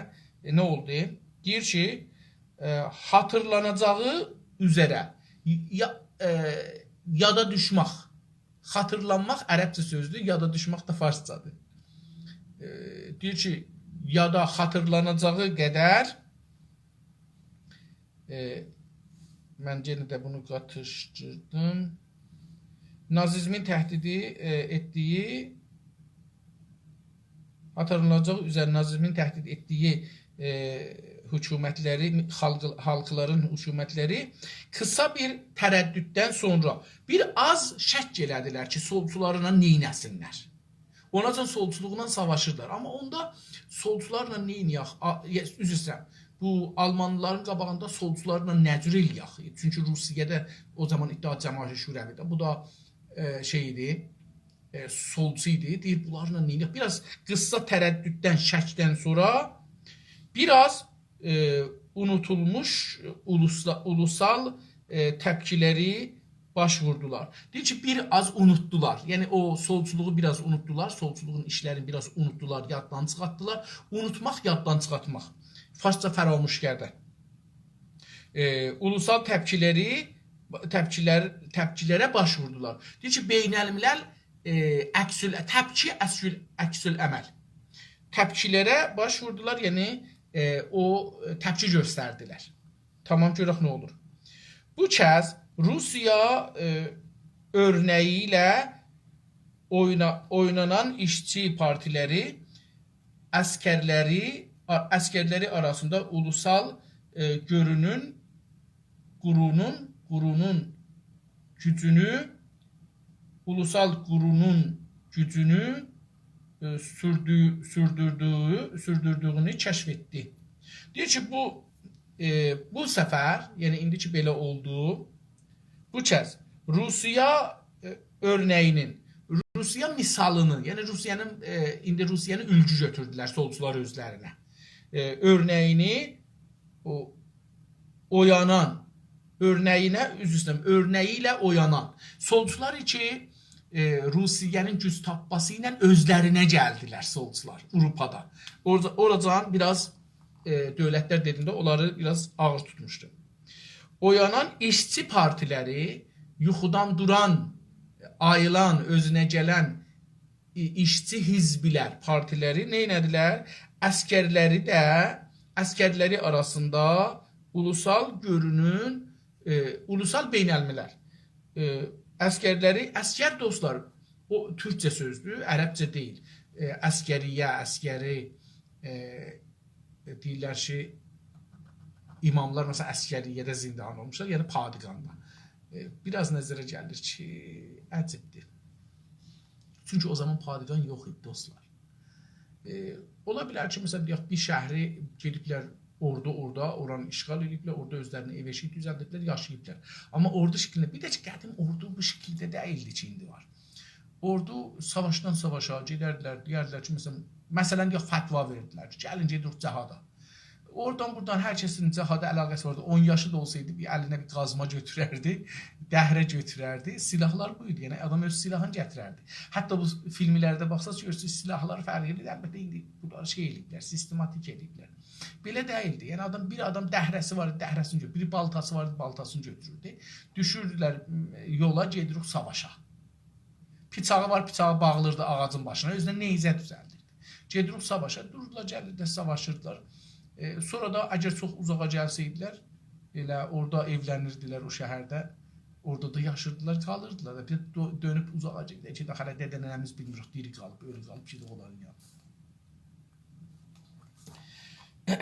ائ، نه اولدو؟ دئییر کی، ائ، خاطیرلاناجاغی اوزره، یا، ائ، یادا دوشمک. خاطیرلانماق عربجه سؤزدور، یادا دوشمک ده فارسجادیر. ائ، دئییر کی، یادا خاطیرلاناجاغی قدر، ائ، من یئنه ده بونو قاتیشدیردیم. نازیزمین تهدیدی، ائ، ائتدیگی، خاطیرلاناجاغی اوزره نازیزمین تهدید ائتدیگی، ائ، حکومتلری، خالق-، خالقلارین حکومتلری قیسا بیر تردددن سونرا بیر آز شک ائله‌دیلر کی، سولچولارلا نئینه‌سینلر. اوناجان سولچولوقلا ساواشیرلار. آمما اوندا سولچولارلا نئینیه‌ک؟ آ، یه، عذر ایسته‌ییرم. بو آلمانلیلارین قاباغیندا سولچولارلا نه جور ائله‌یک؟ چونکی روسیه‌ده او زامان اتحاد جماهیر شوروی‌ده. بو دا، ائ، شئی ایدی، ائ، سولچو ایدی. دئییر، بونلارلا نئینیه‌ک؟ بیر آز قیسا تردددن، شکدن سونرا بیر آز، ائ، اونوتولموش اولوسلا-، اولوسال، ائ، تپکیلری باش ووردولار. دئییر کی، بیر آز اونوتدولار. یعنی، او سولچولوغو بیر آز اونوتدولار. سولچولوغون ایشلرینی بیر آز اونوتدولار، یاددان چیخارتدیلار. اونوتماق، یاددان چیخارتماق. فارسجا فراموش کردن. ائ، اولوسال تپکیلری، تپکیلر، تپکیلره باش ووردولار. دئییر کی، بین‌الملل، ائ، عکس‌ال-، تپکی، عکس‌ال-، عکس‌العمل. تپکیلره باش ووردولار، یعنی، ائ، او، ائ، تپکی گؤستردیلر. تامام، گؤرک نه اولور. بو کز روسیا، ائ، اؤرنه‌یی ایله اوینا-، اوینانان ایشچی پارتیلری، عسکرلری، آ-، عسکرلری آراسیندا اولوسال، ائ، گؤرونون، قورونون، قورونون گوجونو، اولوسال قورونون گوجونو، ائ، سوردو-، سوردوردویو-، سوردوردویونو کشف ائتدی. دئییر کی، بو، ائ، بو سفر، یعنی ایندی کی، بئله اولدو، بو کز روسیا، ائ، اؤرنه‌یینین، روسیا مثالینین، یعنی روسیانین، ائ، ایندی روسیانی اولگو گؤتوردولر سولچولار اؤزلرینه. ائ، اؤرنه‌یینی او، اویانان، اؤرنه‌یینه، عذر ایسته‌ییرم، اؤرنه‌یی ایله اویانان. سولچولار کی، ائ، روسیانین گوج تاپماسی ایله اؤزلرینه گلدیلر سولچولار آوروپادا. اورادا، اوراجان بیر آز، ائ، دؤولتلر دئدیییمده اونلاری بیر آز آغیر توتموشدو. اویانان ایشچی پارتیلری، یوخودان دوران، آییلان، اؤزونه گلن ای-، ایشچی حزبلر، پارتیلری نئینه‌دیلر؟ عسکرلری ده، عسکرلری آراسیندا اولوسال گؤرونون، ائ، اولوسال بین‌الملل، ائ، عسکرلری، عسکر دوستلار، او تورکجه سؤزدور، عربجه دئییل. ائ، عسکریه، عسکری، ائ، دئییرلر کی، اماملار، مثلاً، عسکریه‌ده زندان اولموشلار، یعنی پادگاندا. ائ، بیر آز نظره گلیر کی، عجیبدیر. چونکی او زامان پادگان یوخ ایدی، دوستلار. ائ، اولا بیلر کی، مثلاً، دئیک، بیر شهری گئدیبلر، اوردو اورادا، اورانی اشغال ائدیبلر، اورادا اؤزلرینه ائو ائشیک دوزلدیبلر، یاشاییبلار. آمما اوردو شکلینده، بیر ده کی، قدیم اوردو بو شکیلده دئییلدی کی، ایندی وار. اوردو ساواشدان ساواشا گئدردیلر، دئیردیلر کی، مثلاً، مثلاً، دئیک، فتوا وئردیلر کی، گلین گئدیریک جهادا. اورادان بورادان هر کسین جهادا علاقه‌سی واردی. اون یاشی دا اولسایدی بیر الینه بیر قازما گؤتورردی، دهره گؤتورردی. سلاحلار بو ایدی. یعنی آدام اؤز سلاحینی گتیرردی. حتی بو فیلملرده باخساز گؤرورسونوز، سلاحلار فرق ائدیر. البته ایندی بونلاری شئی ائله‌ییبلر، سیستماتیک ائله‌ییبلر. بئله دئییلدی. یعنی آدام، بیر آدام دهره‌سی واردی، دهره‌سینی گؤتورور. بیری بالتاسی واردی، بالتاسینی گؤتورور. دوشوردولر، م، یولا، گئدیریک ساواشا. بیچاغی وار، بیچاغی باغلیردی آغاجین باشینا، اؤزونه نیزه دوزلدیردی. گئدیریک ساواشا، دوردولار، گلیردیلر، ساواشیردیلار. ائ، سونرا دا اگر چوخ اوزاغا گلسه‌یدیلر، ائله اورادا ائولنیردیلر او شهرده، اورادا دا یاشیردیلار، قالیردیلار. بیر دؤ-، دؤنوب اوزاغا گئدک کی، داها هله دده ننه‌میز بیلمیریک، دیری قالیب، اؤلو قالیب، گئدک اونلارین یانینا.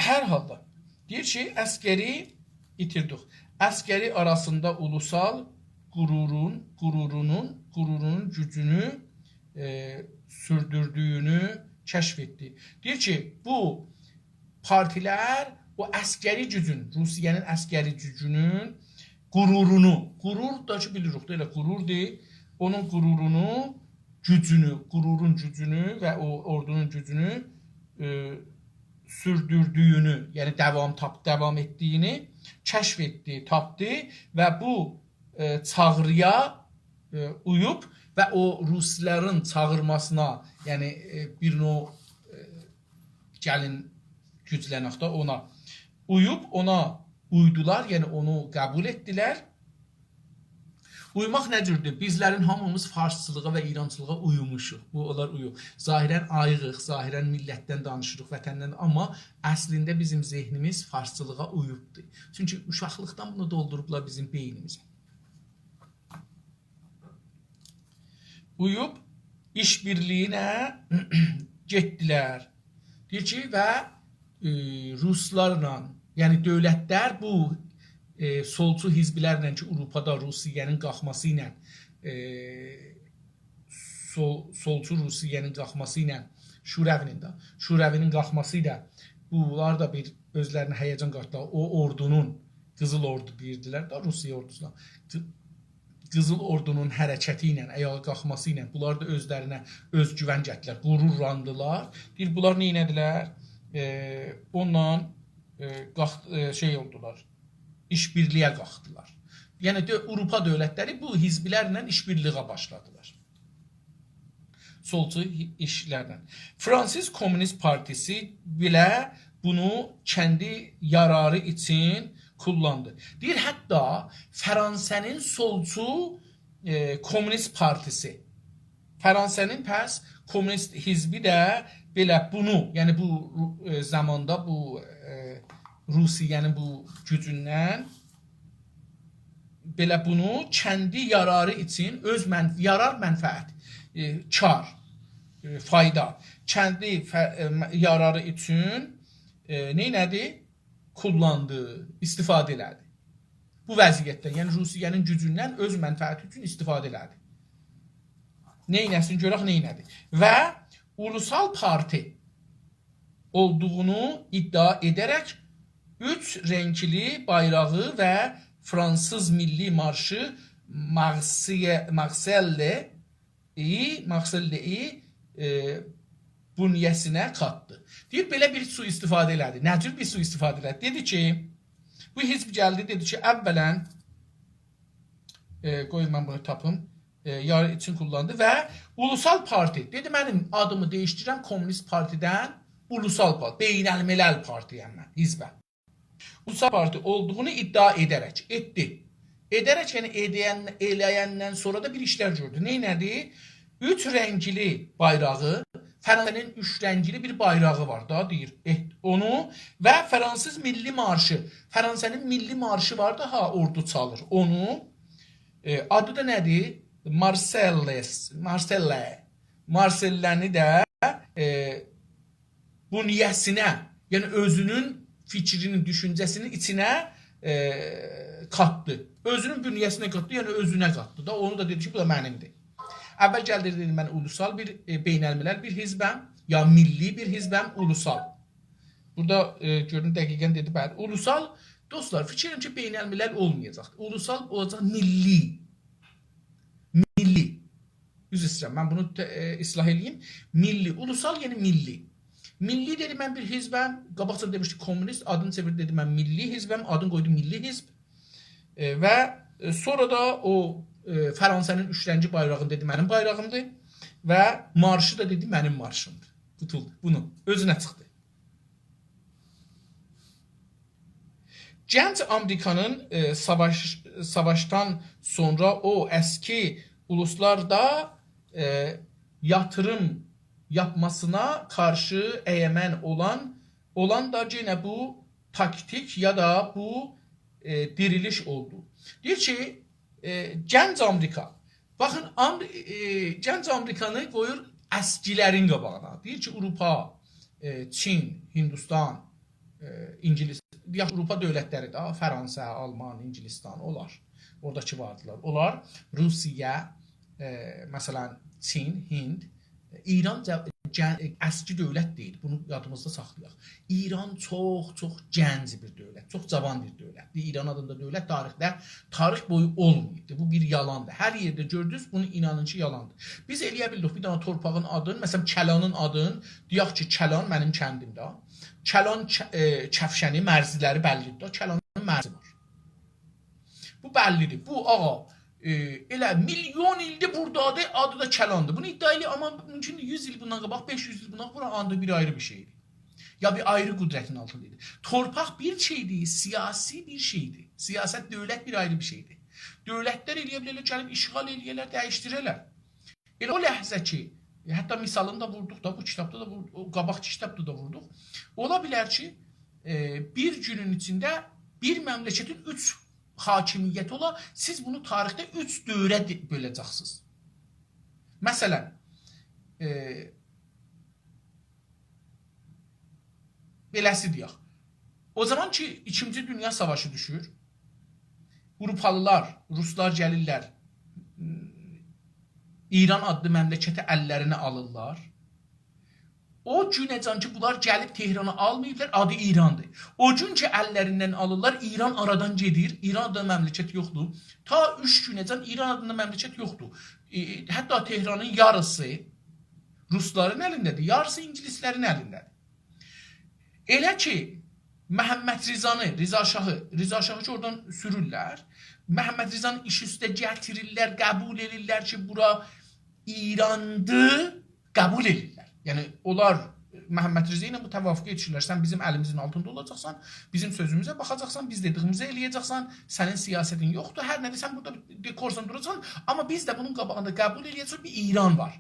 هر حالدا، دئییر کی، عسگری ایتیردیک. عسگری آراسیندا اولوسال غرورون، غرورونون، غرورونون گوجونو، ائ، سوردوردویونو کشف ائتدی. دئییر کی، بو پارتیلر او عسگری گوجون، روسیه‌نین عسگری گوجونون غرورونو، غرور دا کی، بیلیریک ده، ائله غروردور، اونون غرورونو، گوجونو، غرورون گوجونو و او اوردونون گوجونو، ائ، سوردوردویونو، یعنی داوام تاپ-، داوام ائتدیگینی کشف ائتدی، تاپدی و بو، ائ، چاغرییا، ائ، اویوب و او روسلارین چاغیرماسینا، یعنی، ائ، بیر نوع، ائ، گلین گوجلنک ده اونا اویوب، اونا اویدولار، یعنی اونو قبول ائتدیلر. اویماق نه جوردور؟ بیزلرین هامیمیز فارسچیلیغا و ایرانچیلیغا اویموشوق. بو اولار اویوب. ظاهراً آییغیق، ظاهراً میللتدن دانیشیریق، وطندن، آمما اصلینده بیزیم ذهنیمیز فارسچیلیغا اویوبدور. چونکی اوشاقلیقدان بونو دولدوروبلار بیزیم بئینیمیزه. اویوب ایش‌بیرلیگینه گئتدیلر. دئییر کی، و، ائ، روسلارلا، یعنی دؤولتلر بو، ائ، سولچو حزبلرله کی، آوروپادا روسیه‌نین قالخماسی ایله، ائ، سول-، سولچو روسیه‌نین قالخماسی ایله، شوروی‌نین ده، شوروی‌نین قالخماسی ایله بونلار دا بیر اؤزلرینه هیجان قاتدیلار. او اوردونون، قیزیل اوردو دئییردیلر ده، روسیه اوردوسونا. قی-، قیزیل اوردونون حرکتی ایله، آیاغا قالخماسی ایله بونلار دا اؤزلرینه اؤزگوون گتیردیلر، غرورلاندیلار. دئییر، بونلار نه ائله‌دیلر؟ ائ، اونونلا، ائ، قالخ-، ائ، شئی اولدولار، ایش‌بیرلیگه قالخدیلار. یعنی، دؤ-، آوروپا دؤولتلری بو حزبلرله ایش‌بیرلیگه باشلادیلار. سولچو ایشلرله. فرانسیز کومونیست پارتیسی بئله بونو کندی یاراری اوچون کوللاندی. دئییر، حتی فرانسه‌نین سولچو، ائ، کومونیست پارتیسی، فرانسه‌نین پس کومونیست حزبی ده بئله بونو، یعنی بو رو-، ائ، زاماندا بو، ائ، روسیه‌نین بو گوجوندن بئله بونو کندی یاراری اوچون اؤز من-، یارار، منفعت، ائ، کار، ائ، فایدا، کندی فه-، ائ، م-، یاراری اوچون، ائ، نئینه‌دی؟ کوللاندی، استفاده ائله‌دی. بو وضعیتدن، یعنی روسیه‌نین گوجوندن اؤز منفعتی اوچون استفاده ائله‌دی. نئینه‌سین، گؤرک نئینه‌دی. و اولوسال پارتی اولدوغونو ادعا ائده‌رک اوچ رنگلی بایراغی و فرانسیز میللی مارشی مارسیه-، مارسئلله‌یی، مارسئلله‌یی، ائ، بونیه‌سینه قاتدی. دئییر، بئله بیر سوءاستفاده ائله‌دی. نه جور بیر سوءاستفاده ائله‌دی؟ دئدی کی، بو حزب گلدی، دئدی کی، اولاً، ائ، قوی من بونو تاپیم. ائ، یاری اوچون کوللاندی و اولوسال پارتی. دئدی، منیم آدیمی دییشدیرم کومونیست پارتیدن اولوسال پارتی، بین‌الملل پارتی‌یم من، حزبم. اولوسال پارتی اولدوغونو ادعا ائده‌رک، ائتدی. ائده‌رک، یعنی ائدن-، ائله‌یندن سونرا دا بیر ایشلر گؤردو. نئینه‌دی؟ اوچ رنگلی بایراغی، فرانسه‌نین اوچ رنگلی بیر بایراغی وار دا، دئییر. ائت-، اونو و فرانسیز میللی مارشی، فرانسه‌نین میللی مارشی وار دا، ها، اوردو چالیر. اونو، ائ، آدی دا نه‌دیر؟ مارسئللس، مارسئلله. مارسئلله‌نی ده، ائ، بونیه‌سینه، یعنی اؤزونون فیکرینین، دوشونجه‌سینین ایچینه، ائ، قاتدی. اؤزونون بونیه‌سینه قاتدی، یعنی اؤزونه قاتدی دا. اونو دا دئدی کی، بو دا منیمدیر. اول گلدی، دئدی، من اولوسال بیر، ائ، بین‌الملل بیر حزبم، یا میللی بیر حزبم، اولوسال. بورادا، ائ، گؤرون، دقیقاً دئدی، بلی، اولوسال، دوستلار، فیکیر ائدیرم کی، بین‌الملل اولمایاجاق. اولوسال اولاجاق میللی. میللی. عذر ایسته‌ییرم، من بونو ت-، ائ، اصلاح ائله‌ییم. میللی، اولوسال، یعنی میللی. میللی دئدی، من بیر حزبم. قاباقجا دئمیشدی کمونیست، آدینی چئویردی، دئدی، من میللی حزبم، آدینی قویدو میللی حزب. ائ، و، ائ، سونرا دا او، ائ، فرانسه‌نین اوچ رنگی بایراغینی دئدی، منیم بایراغیمدیر. و مارشی دا دئدی، منیم مارشیمدیر. قوتولدو. بونو اؤزونه چیخدی. گنج آمریکانین، ائ، ساواش، ساواشدان سونرا او اسکی اولوسلاردا، ائ، یاتیریم یاپماسینا قارشی اگمن اولان، اولان دا یئنه بو تاکتیک یا دا بو، ائ، دیریلیش اولدو. دئییر کی، ائ، گنج آمریکا. باخین، آمر، ائ، گنج آمریکانی قویور اسکیلرین قاباغینا. دئییر کی، آوروپا، ائ، چین، هندوستان، ائ، اینگیلیس، دئیک، آوروپا دؤولتلری ده، فرانسه، آلمان، اینگیلیستان، اونلار. اورادا کی واردیلار. اونلار روسیه، ائ، مثلا، چین، هند، ایران جا، گه، اسکی دؤولت دئییل. بونو یادیمیزدا ساخلایاق. ایران چوخ، چوخ گنج بیر دؤولت، چوخ جاوان بیر دؤولتدیر. ایران آدیندا دؤولت تاریخده، تاریخ بویو اولماییبدیر. بو بیر یالاندیر. هر یئرده گؤردونوز، بونو اینانین کی، یالاندیر. بیز ائلیه بیلدیک بیر دنه تورپاغین آدینی، مثلا، کلانین آدینی، دئیک کی، کلان منیم کندیمده. کلان ک، ائ، کفشنی، مرزلری بللیدیر. کلانین مرزی وار. بو بللیدیر. بو آغا، ائ، ائله میلیون ایلدیر بورادادیر، آدی دا کلاندیر. بونو ادعا ائله‌ییر، آمما مومکوندور یوز ایل بوندان قاباق، بئش یوز ایل بوندان قاباق بورا آدی بیر آیری بیر شئیدیر. یا بیر آیری قدرتین آلتیندا ایدی. تورپاق بیر شئیدیر، سیاسی بیر شئیدیر. سیاست، دؤولت بیر آیری بیر شئیدیر. دؤولتلر ائلیه بیلرلر، گلیب اشغال ائلیه‌لر، دییشدیره‌لر. ائله او لحظه کی، ائ، حتی مثالینی دا ووردوق دا، بو کیتابدا دا ووردوق، او قاباقکی کیتابدا دا ووردوق. اولا بیلر کی، ائ، بیر گونون ایچینده بیر مملکتین اوچ حاکمیتی اولا، سیز بونو تاریخده اوچ دؤوره دئ، بؤله‌جکسینیز. مثلا، ائ، بئله‌سی دئیک. او زامان کی، ایکینجی دونیا ساواشی دوشور، آوروپالیلار، روسلار گلیرلر، ایران آدلی مملکتی اللرینه آلیرلار. او گونه‌جن کی، بونلار گلیب تهرانی آلماییبلار، آدی ایراندیر. او گون کی، اللریندن آلیرلار، ایران آرادان گئدیر، ایران آدیندا مملکت یوخدور. تا اوچ گونه‌جن ایران آدیندا مملکت یوخدور. ائ، حتی تهرانین یاریسی روسلارین الینده‌دیر، یاریسی اینگیلیسلرین الینده‌دیر. ائله کی، محمدرضانی، رضا شاهی، رضا شاهی کی، اورادان سورورلر، محمدرضانی ایش اوسته گتیریرلر، قبول ائدیرلر کی، بورا ایراندیر، قبول ائدیرلر. یعنی، اونلار محمدرضا ایله بو توافقه یئتیشیرلر. سن بیزیم الیمیزین آلتیندا اولاجاقسان، بیزیم سؤزوموزه باخاجاقسان، بیز دئدیگیمیزی ائلیه‌جکسن، سنین سیاستین یوخدور. هر نه دئسن، بورادا دئکورسان دوراجاقسان، آمما بیز ده بونون قاباغیندا قبول ائلیه‌جه‌ییک، بیر ایران وار.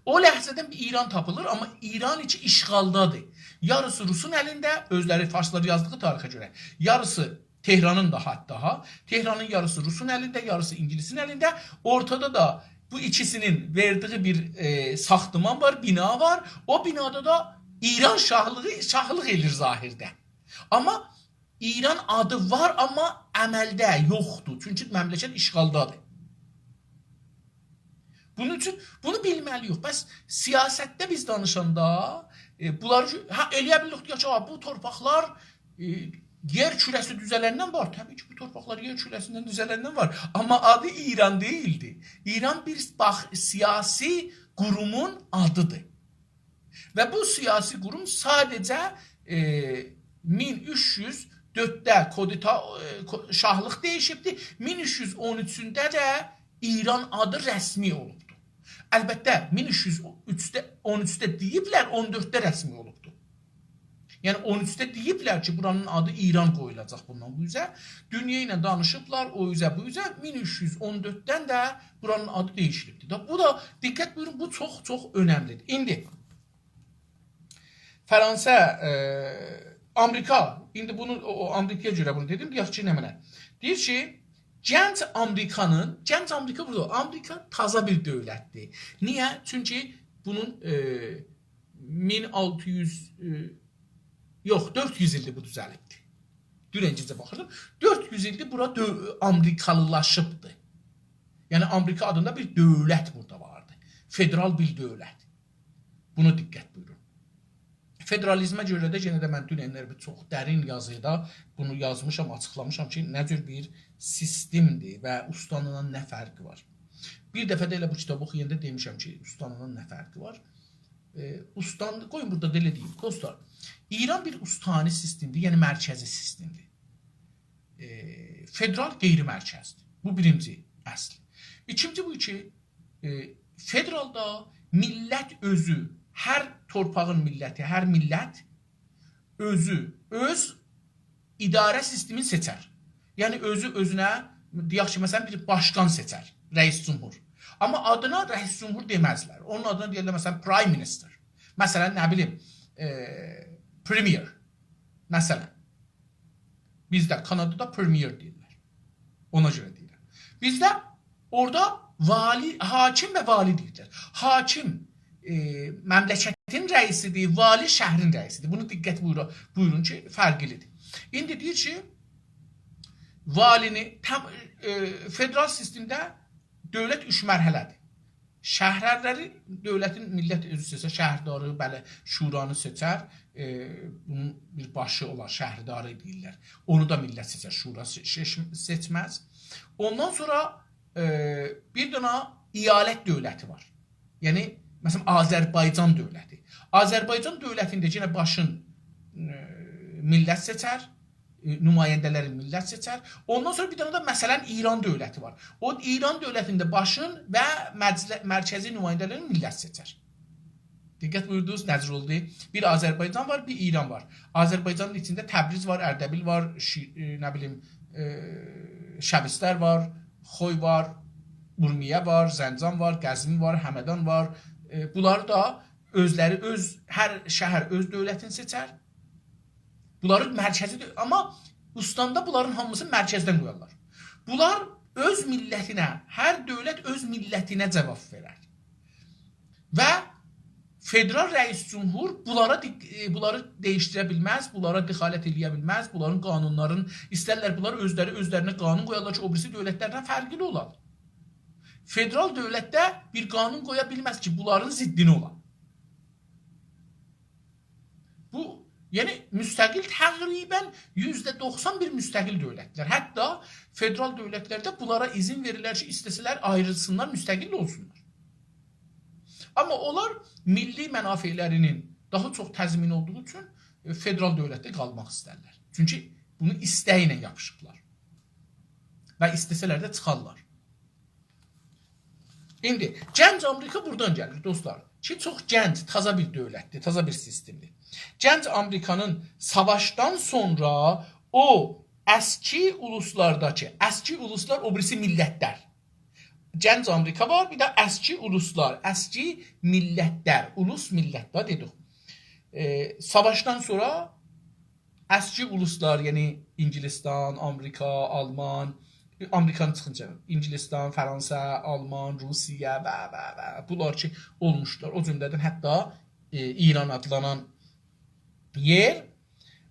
او لحظه‌دن بیر ایران تاپیلیر، آمما ایران کی اشغالدادیر. یاریسی روسون الینده، اؤزلری فارسلار یازدیغی تاریخه گؤره، یاریسی تهرانین دا حتی ها، تهرانین یاریسی روسون الینده، یاریسی اینگیلیسین الینده، اورتادا دا بو ایکیسینین وئردیگی بیر، ائ، ساختمان وار، بینا وار. او بینادا دا ایران شاهلیغی، شاهلیق ائله‌ییر ظاهرده. آمما ایران آدی وار، آمما عملده یوخدور. چونکی مملکت اشغالدادیر. بونون اوچون بونو بیلمه‌لی‌ییک. بس سیاستده بیز دانیشاندا، ائ، بونلاری، هه، ائلیه بیلیریک، دئیک کی، «آ، بو تورپاقلار، ائ، یئر کوره‌سی دوزلندن وار.» طبیعی کی، بو تورپاقلار یئر کوره‌سیندن دوزلندن وار. آمما آدی ایران دئییلدی. ایران بیر، باخ، سیاسی قورومون آدیدیر. و بو سیاسی قوروم ساده‌جه، ائ، مین اوچ یوز دؤردده کودتا، ائ، کو، شاهلیق دییشیبدی. مین اوچ یوز اون اوچونده ده ایران آدی رسمی اولوبدو. البته، مین اوچ یوز اون اوچده، اون اوچده دئییبلر، اون دؤردده رسمی اولوبدو. یعنی، اون اوچده دئییبلر کی، بورانین آدی ایران قویولاجاق بوندان بو اوزه. دونیا ایله دانیشیبلار، او اوزه، بو اوزه. مین اوچ یوز اون دؤرددن ده بورانین آدی دییشیلیبدیر. دا، بو دا، دقت بویورون، بو چوخ، چوخ اؤنملیدیر. ایندی فرانسه، ائ، آمریکا، ایندی بونو، او، او آمریکایا گؤره بونو دئدیم، دئیک کی، نمنه؟ دئییر کی، گنج آمریکانین، گنج آمریکا بورادا، آمریکا تازا بیر دؤولتدیر. نییه؟ چونکی بونون، ائ، مین آلتی یوز، ائ، یوخ، دؤرد یوز ایلدیر بو دوزلیبدیر. دونن گئجه باخیردیم. دؤرد یوز ایلدیر بورا دؤ، آمریکالیلاشیبدیر. یعنی، آمریکا آدیندا بیر دؤولت بورادا واردی. فدرال بیر دؤولت. بونو دقت بویورون. فدرالیزمه گؤره ده، یئنه ده من دوننلر بیر چوخ درین یازیدا بونو یازمیشام، آچیقلامیشام کی، نه جور بیر سیستمدیر و اوستانینان نه فرقی وار. بیر دفعه ده ائله بو کیتابی اوخویاندا دئمیشم کی، اوستانینان نه فرقی وار. ائ، استان، قویون بورادا دا ائله دئییم، دوستلار. ایران بیر استانی سیستمدیر، یعنی مرکزی سیستمدیر. ائ، فدرال غیر مرکزدیر. بو بیرینجی اصل. ایکینجی بو کی، ائ، فدرالدا میللت اؤزو، هر تورپاغین میللتی، هر میللت اؤزو، اؤز اداره سیستمینی سئچر. یعنی اؤزو اؤزونه، دئیک کی، مثلا، بیر باشقان سئچر، رئیس جمهور. آمما آدینا رئیس جمهور دئمزلر. اونون آدینا دئیرلر، مثلا، prime minister. مثلا، نه بیلیم، ائ، premier. مثلا. بیزده، کانادادا premier دئییرلر. اونا گؤره دئییرم. بیزده اورادا والی، حاکم و والی دئییرلر. حاکم، ائ، مملکتین رئیسیدیر، والی شهرین رئیسیدیر. بونو دقت بویورا-، بویورون کی، فرقلیدیر. ایندی دئییر کی، والینی تام-، ائ، فدرال سیستمده دؤولت اوچ مرحله‌دیر. شهرلری دؤولتین، میللت اؤزو سئچر، شهرداری، بلی، شورانی سئچر. ائ، بونون بیر باشی اولار، شهرداری دئییرلر. اونو دا میللت سئچر، شورا سئ-، سئچ-، سئچمز. اوندان سونرا، ائ، بیر دنه ایالت دؤولتی وار. یعنی، مثلا، آذربایجان دؤولتی. آذربایجان دؤولتینده یئنه باشین، ائ، میللت سئچر، ائ، نماینده‌لری میللت سئچر. اوندان سونرا بیر دنه ده، مثلا، ایران دؤولتی وار. او ایران دؤولتینده باشین و مجل-، مرکزی نماینده‌لری میللت سئچر. دقت بویوردونوز، نه جور اولدو؟ بیر آذربایجان وار، بیر ایران وار. آذربایجانین ایچینده تبریز وار، اردبیل وار، شی-، ائ، نه بیلیم، ائ، شبستر وار، خوی وار، اورمیه وار، زنجان وار، قزوین وار، همدان وار. ائ، بونلار دا اؤزلری، اؤز، هر شهر اؤز دؤولتینی سئچر. بونلارین مرکزی دؤ-، آمما استاندا بونلارین هامیسینی مرکزدن قویارلار. بونلار اؤز میللتینه، هر دؤولت اؤز میللتینه جواب وئرر. و فدرال رئیس جمهور بونلارا دی-، ائ، بونلاری دییشدیره بیلمز، بونلارا دخالت ائله‌یه بیلمز، بونلارین قانونلارین، ایسترلر بونلار اؤزلری اؤزلرینه قانون قویارلار کی، او بیریسی دؤولتلردن فرقلی اولار. فدرال دؤولت ده بیر قانون قویا بیلمز کی، بونلارین ضدینه اولا. بو، یعنی مستقل، تقریبا یوزده دوخسان بیر مستقل دؤولتلر. حتی فدرال دؤولتلرده بونلارا اذن وئریرلر کی، ایسته‌سه‌لر آیریلسینلار، مستقل اولسونلار. آمما اونلار میللی منافعلرینین داها چوخ تضمین اولدوغو اوچون، ائ، فدرال دؤولتده قالماق ایسترلر. چونکی بونو ایسته‌یی ایله یاپیشیبلار. و ایسته‌سه‌لر ده چیخارلار. ایندی گنج آمریکا بورادان گلیر، دوستلار. کی، چوخ گنج، تازا بیر دؤولتدیر، تازا بیر سیستمدیر. گنج آمریکانین ساواشدان سونرا او اسکی اولوسلارداکی، اسکی اولوسلار او بیریسی میللتلر. گنج آمریکا وار، بیر ده اسکی اولوسلار، اسکی میللتلر، اولوس میللت ده دئدیک. ائ، ساواشدان سونرا اسکی اولوسلار، یعنی انگلستان، آمریکا، آلمان، آمریکانی چیخینجا، انگلستان، فرانسه، آلمان، روسیه و، و، و بونلار کی، اولموشلار. او جمله‌دن حتی، ائ، ایران آدلانان یئر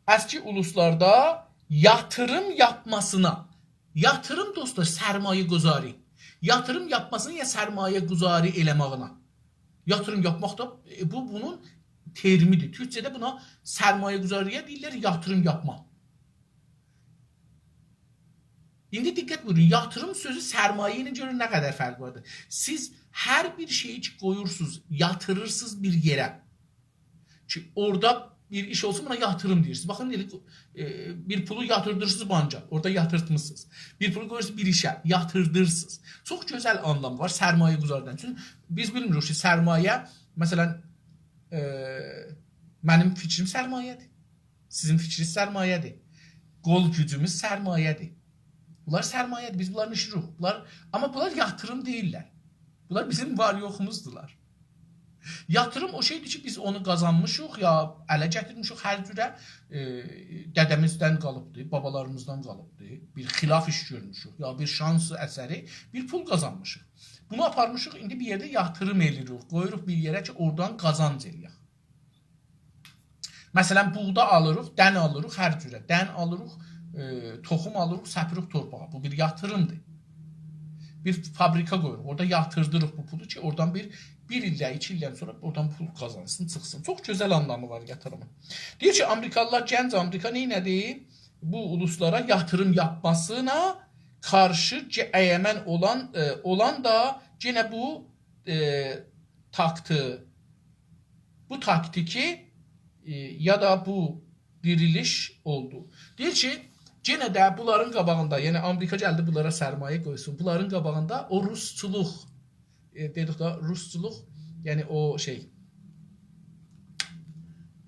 اسکی اولوسلاردا یاتیریم یاپماسینا، یاتیریم، دوستلار، سرمایه‌گذاری. یاتیریم یاپماسینا یا سرمایه‌گذاری ائله‌مه‌یینه. یاتیریم یاپماق دا، ائ، بو، بونون ترمیدیر. تورکجه‌ده بونا سرمایه‌گذاری‌یه دئییرلر یاتیریم یاپما. ایندی دقت بویورون، یاتیریم سؤزو سرمایه ایله گؤرون نه قدر فرق واردیر. سیز هر بیر شئیی کی قویورسونوز، یاتیریرسینیز بیر یئره، کی اورادا بیر ایش اولسون، بونا یاتیریم دئییرسینیز. باخین، ائله، ائ، بیر پولو یاتیردیرسینیز بانکا، اورادا یاتیرتمیسینیز. بیر پولو قویورسونوز بیر ایشه، یاتیردیرسینیز. چوخ گؤزل آنلامی وار سرمایه‌گذاری‌نین. چونکی بیز بیلمیریک کی، سرمایه، مثلا، ائ، منیم فیکریم سرمایه‌دیر. سیزین فیکرینیز سرمایه‌دیر. قول گوجوموز سرمایه‌دیر. بونلار سرمایه‌دیر. بیز بونلارین ایشی یوخ. بونلار، آمما بونلار یاتیریم دئییللر. بونلار بیزیم وار یوخوموزدولار. یاتیریم او شئیدیر کی، بیز اونو قازانمیشیق، یا اله گتیرمیشیک هر جوره، ائ، دده‌میزدن قالیبدی، بابالاریمیزدان قالیبدی. بیر خلاف ایش گؤرموشوک، یا بیر شانس اثری، بیر پول قازانمیشیق. بونو آپارمیشیق، ایندی بیر یئرده یاتیریم ائله‌ییریک، قویوروق بیر یئره کی، اورادان قازانج ائله‌یک. مثلا، بوغدا آلیریق، دن آلیریق، هر جوره دن آلیریق، ائ، توخوم آلیریق، سپیریک تورپاغا. بو بیر یاتیریمدیر. بیر فابریکا قویوروق، اورادا یاتیردیریق بو پولو کی، اورادان بیر، بیر ایلده، ایکی ایلدن سونرا اورادان پول قازانسین، چیخسین. چوخ گؤزل آنلامی وار یاتیریمین. دئییر کی، آمریکالیلار، گنج آمریکا نئینه‌دی؟ بو اولوسلارا یاتیریم یاپماسینا قارشی گه-، اگرمن اولان، ائ، اولان دا یئنه بو، ائ، تاکتی، بو تاکتیکی، ائ، یا دا بو دیریلیش اولدو. دئییر کی، یئنه ده بونلارین قاباغیندا، یعنی آمریکا گلدی بونلارا سرمایه قویسون، بونلارین قاباغیندا او روسچولوق، ائ، دئدیک ده، روسچولوق، یعنی او شئی،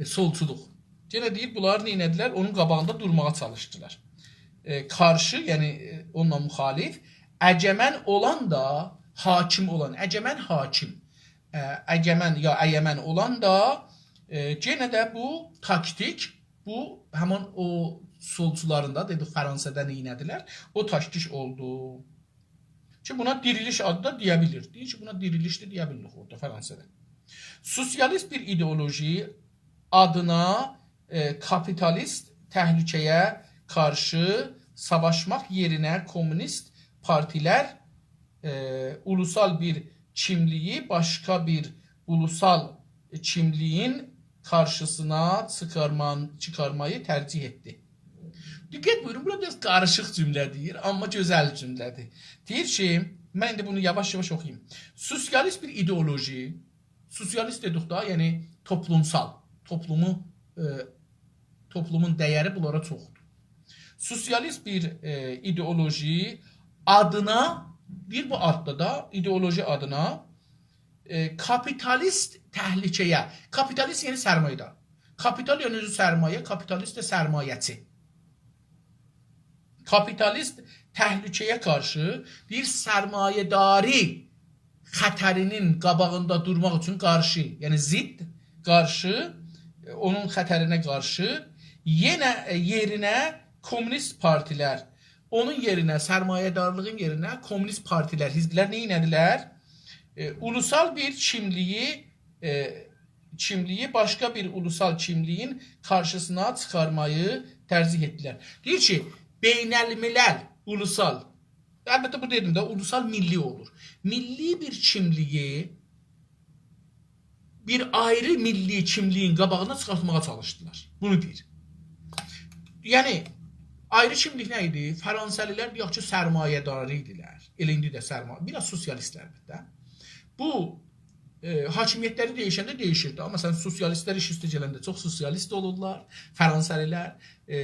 ائ، سولچولوق. یئنه دئییر، بونلار نئینه‌دیلر؟ اونون قاباغیندا دورماغا چالیشدیلار. ائ، قارشی، یعنی، ائ، اونونلا مخالف، اگمن اولان دا، حاکم اولان، اگمن حاکم، ائ، اگمن یا ایمن اولان دا، ائ، یئنه ده بو تاکتیک، بو همین او سولچولارین دا، دئدیک، فرانسه‌ده نئینه‌دیلر، او تاکتیک اولدو. کی، بونا دیریلیش آدی دا دئیه بیلیر. دئییر کی، بونا دیریلیش ده دئیه بیلیریک اورادا، فرانسه‌ده. سوسیالیست بیر ایدئولوژی آدینا، ائ، کاپیتالیست تهلکه‌یه قارشی ساواشماق یئرینه کومونیست پارتیلر، ائ، اولوسال بیر کیملیگی باشقا بیر اولوسال کیملیگین قارشیسینا چیخارمان-، چیخارمایی ترجیح ائتدی. دقت بویورون، بورادا بیر آز قاریشیق جمله دئییر، آمما گؤزل جمله‌دیر. دئییر کی، من ایندی بونو یاواش-یاواش اوخویوم. سوسیالیست بیر ایدئولوژی، سوسیالیست دئدیک دا، یعنی توپلومسال، توپلومو، ائ، توپلومون دیری بونلارا چوخدور. سوسیالیست بیر، ائ، ایدئولوژی آدینا، دئییر بو آددا دا، ایدئولوژی آدینا، ائ، کاپیتالیست تهلکه‌یه، کاپیتالیست یعنی سرمایه‌دار. کاپیتال یعنی اؤزو سرمایه، کاپیتالیست ده سرمایه‌چی. کاپیتالیست تهلکه‌یه قارشی، دئییر، سرمایه‌داری خطرینین قاباغیندا دورماق اوچون قارشی، یعنی ضد، قارشی، ائ، اونون خطرینه قارشی، یئنه، ائ، یئرینه کومونیست پارتیلر، اونون یئرینه، سرمایه‌دارلیغین یئرینه کومونیست پارتیلر، حزبلر نئینه‌دیلر؟ ائ، اولوسال بیر کیملیگی، ائ، کیملیگی باشقا بیر اولوسال کیملیگین قارشیسینا چیخارمایی ترجیح ائتدیلر. دئییر کی، بین‌الملل، اولوسال، البته، بو دئدیم ده، اولوسال میللی اولور. میللی بیر کیملیگی بیر آیری میللی کیملیگین قاباغینا چیخارتماغا چالیشدیلار. بونو دئییر. یعنی، آیری کیملیک نه ایدی؟ فرانسه‌لیلر، دئیک کی، سرمایه‌داری ایدیلر. ائله ایندی ده سرمایه، بیر آز سوسیالیستلر البته. بو، ائ، حاکمیتلری دییشنده دییشیردی. آمما مثلا، سوسیالیستلر ایش اوسته گلنده چوخ سوسیالیست اولورلار، فرانسه‌لیلر، ائ،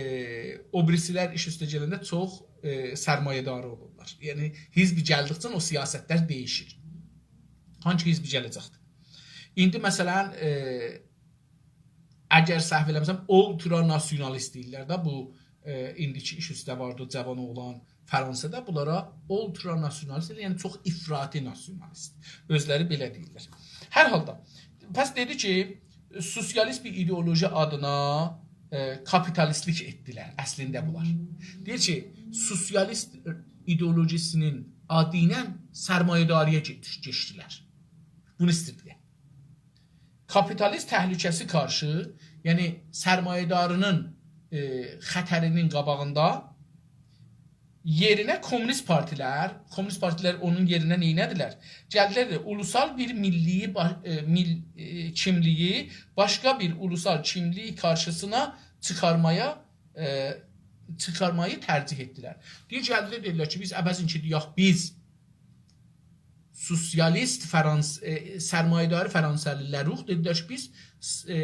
او بیریسیلر ایش اوسته گلنده چوخ، ائ، سرمایه‌داری اولورلار. یعنی، حزب گلدیکجه او سیاستلر دییشیر. هانسی حزب گله‌جکدیر؟ ایندی، مثلا، ائ، اگر سهو ائله‌میرم، اولترا ناسیونالیست دئییرلر ده بو، ائ، ایندیکی ایش اوسته واردی، جاوان اوغلان فرانسه‌ده، بونلارا اولترا ناسیونالیست، یعنی چوخ افراطی ناسیونالیست. اؤزلری بئله دئییرلر. هر حالدا، پس دئدی کی، سوسیالیست بیر ایدئولوژی آدینا، ائ، کاپیتالیستلیک ائتدیلر اصلینده بونلار. دئییر کی، سوسیالیست ایدئولوژیسینین آدی ایله سرمایه‌داری‌یه گئچ-، گئچدیلر. بونو ایسته‌ییردیلر. کاپیتالیست تهلکه‌سی قارشی، یعنی سرمایه‌دارینین، ائ، خطرینین قاباغیندا یئرینه کومونیست پارتیلر، کومونیست پارتیلر اونون یئرینه نئینه‌دیلر؟ گلدیلر ده اولوسال بیر میللی با-، ائ، میل-، ائ، کیملیگی باشقا بیر اولوسال کیملیک قارشیسینا چیخارمایا، ائ، چیخارمایی ترجیح ائتدیلر. دئییر، گلدیلر، دئدیلر کی، بیز عوضین کی، دئیک، بیز سوسیالیست فرانس-، ائ، سرمایه‌داری فرانسه‌لیلریک، دئدیلر کی، بیز، ائ،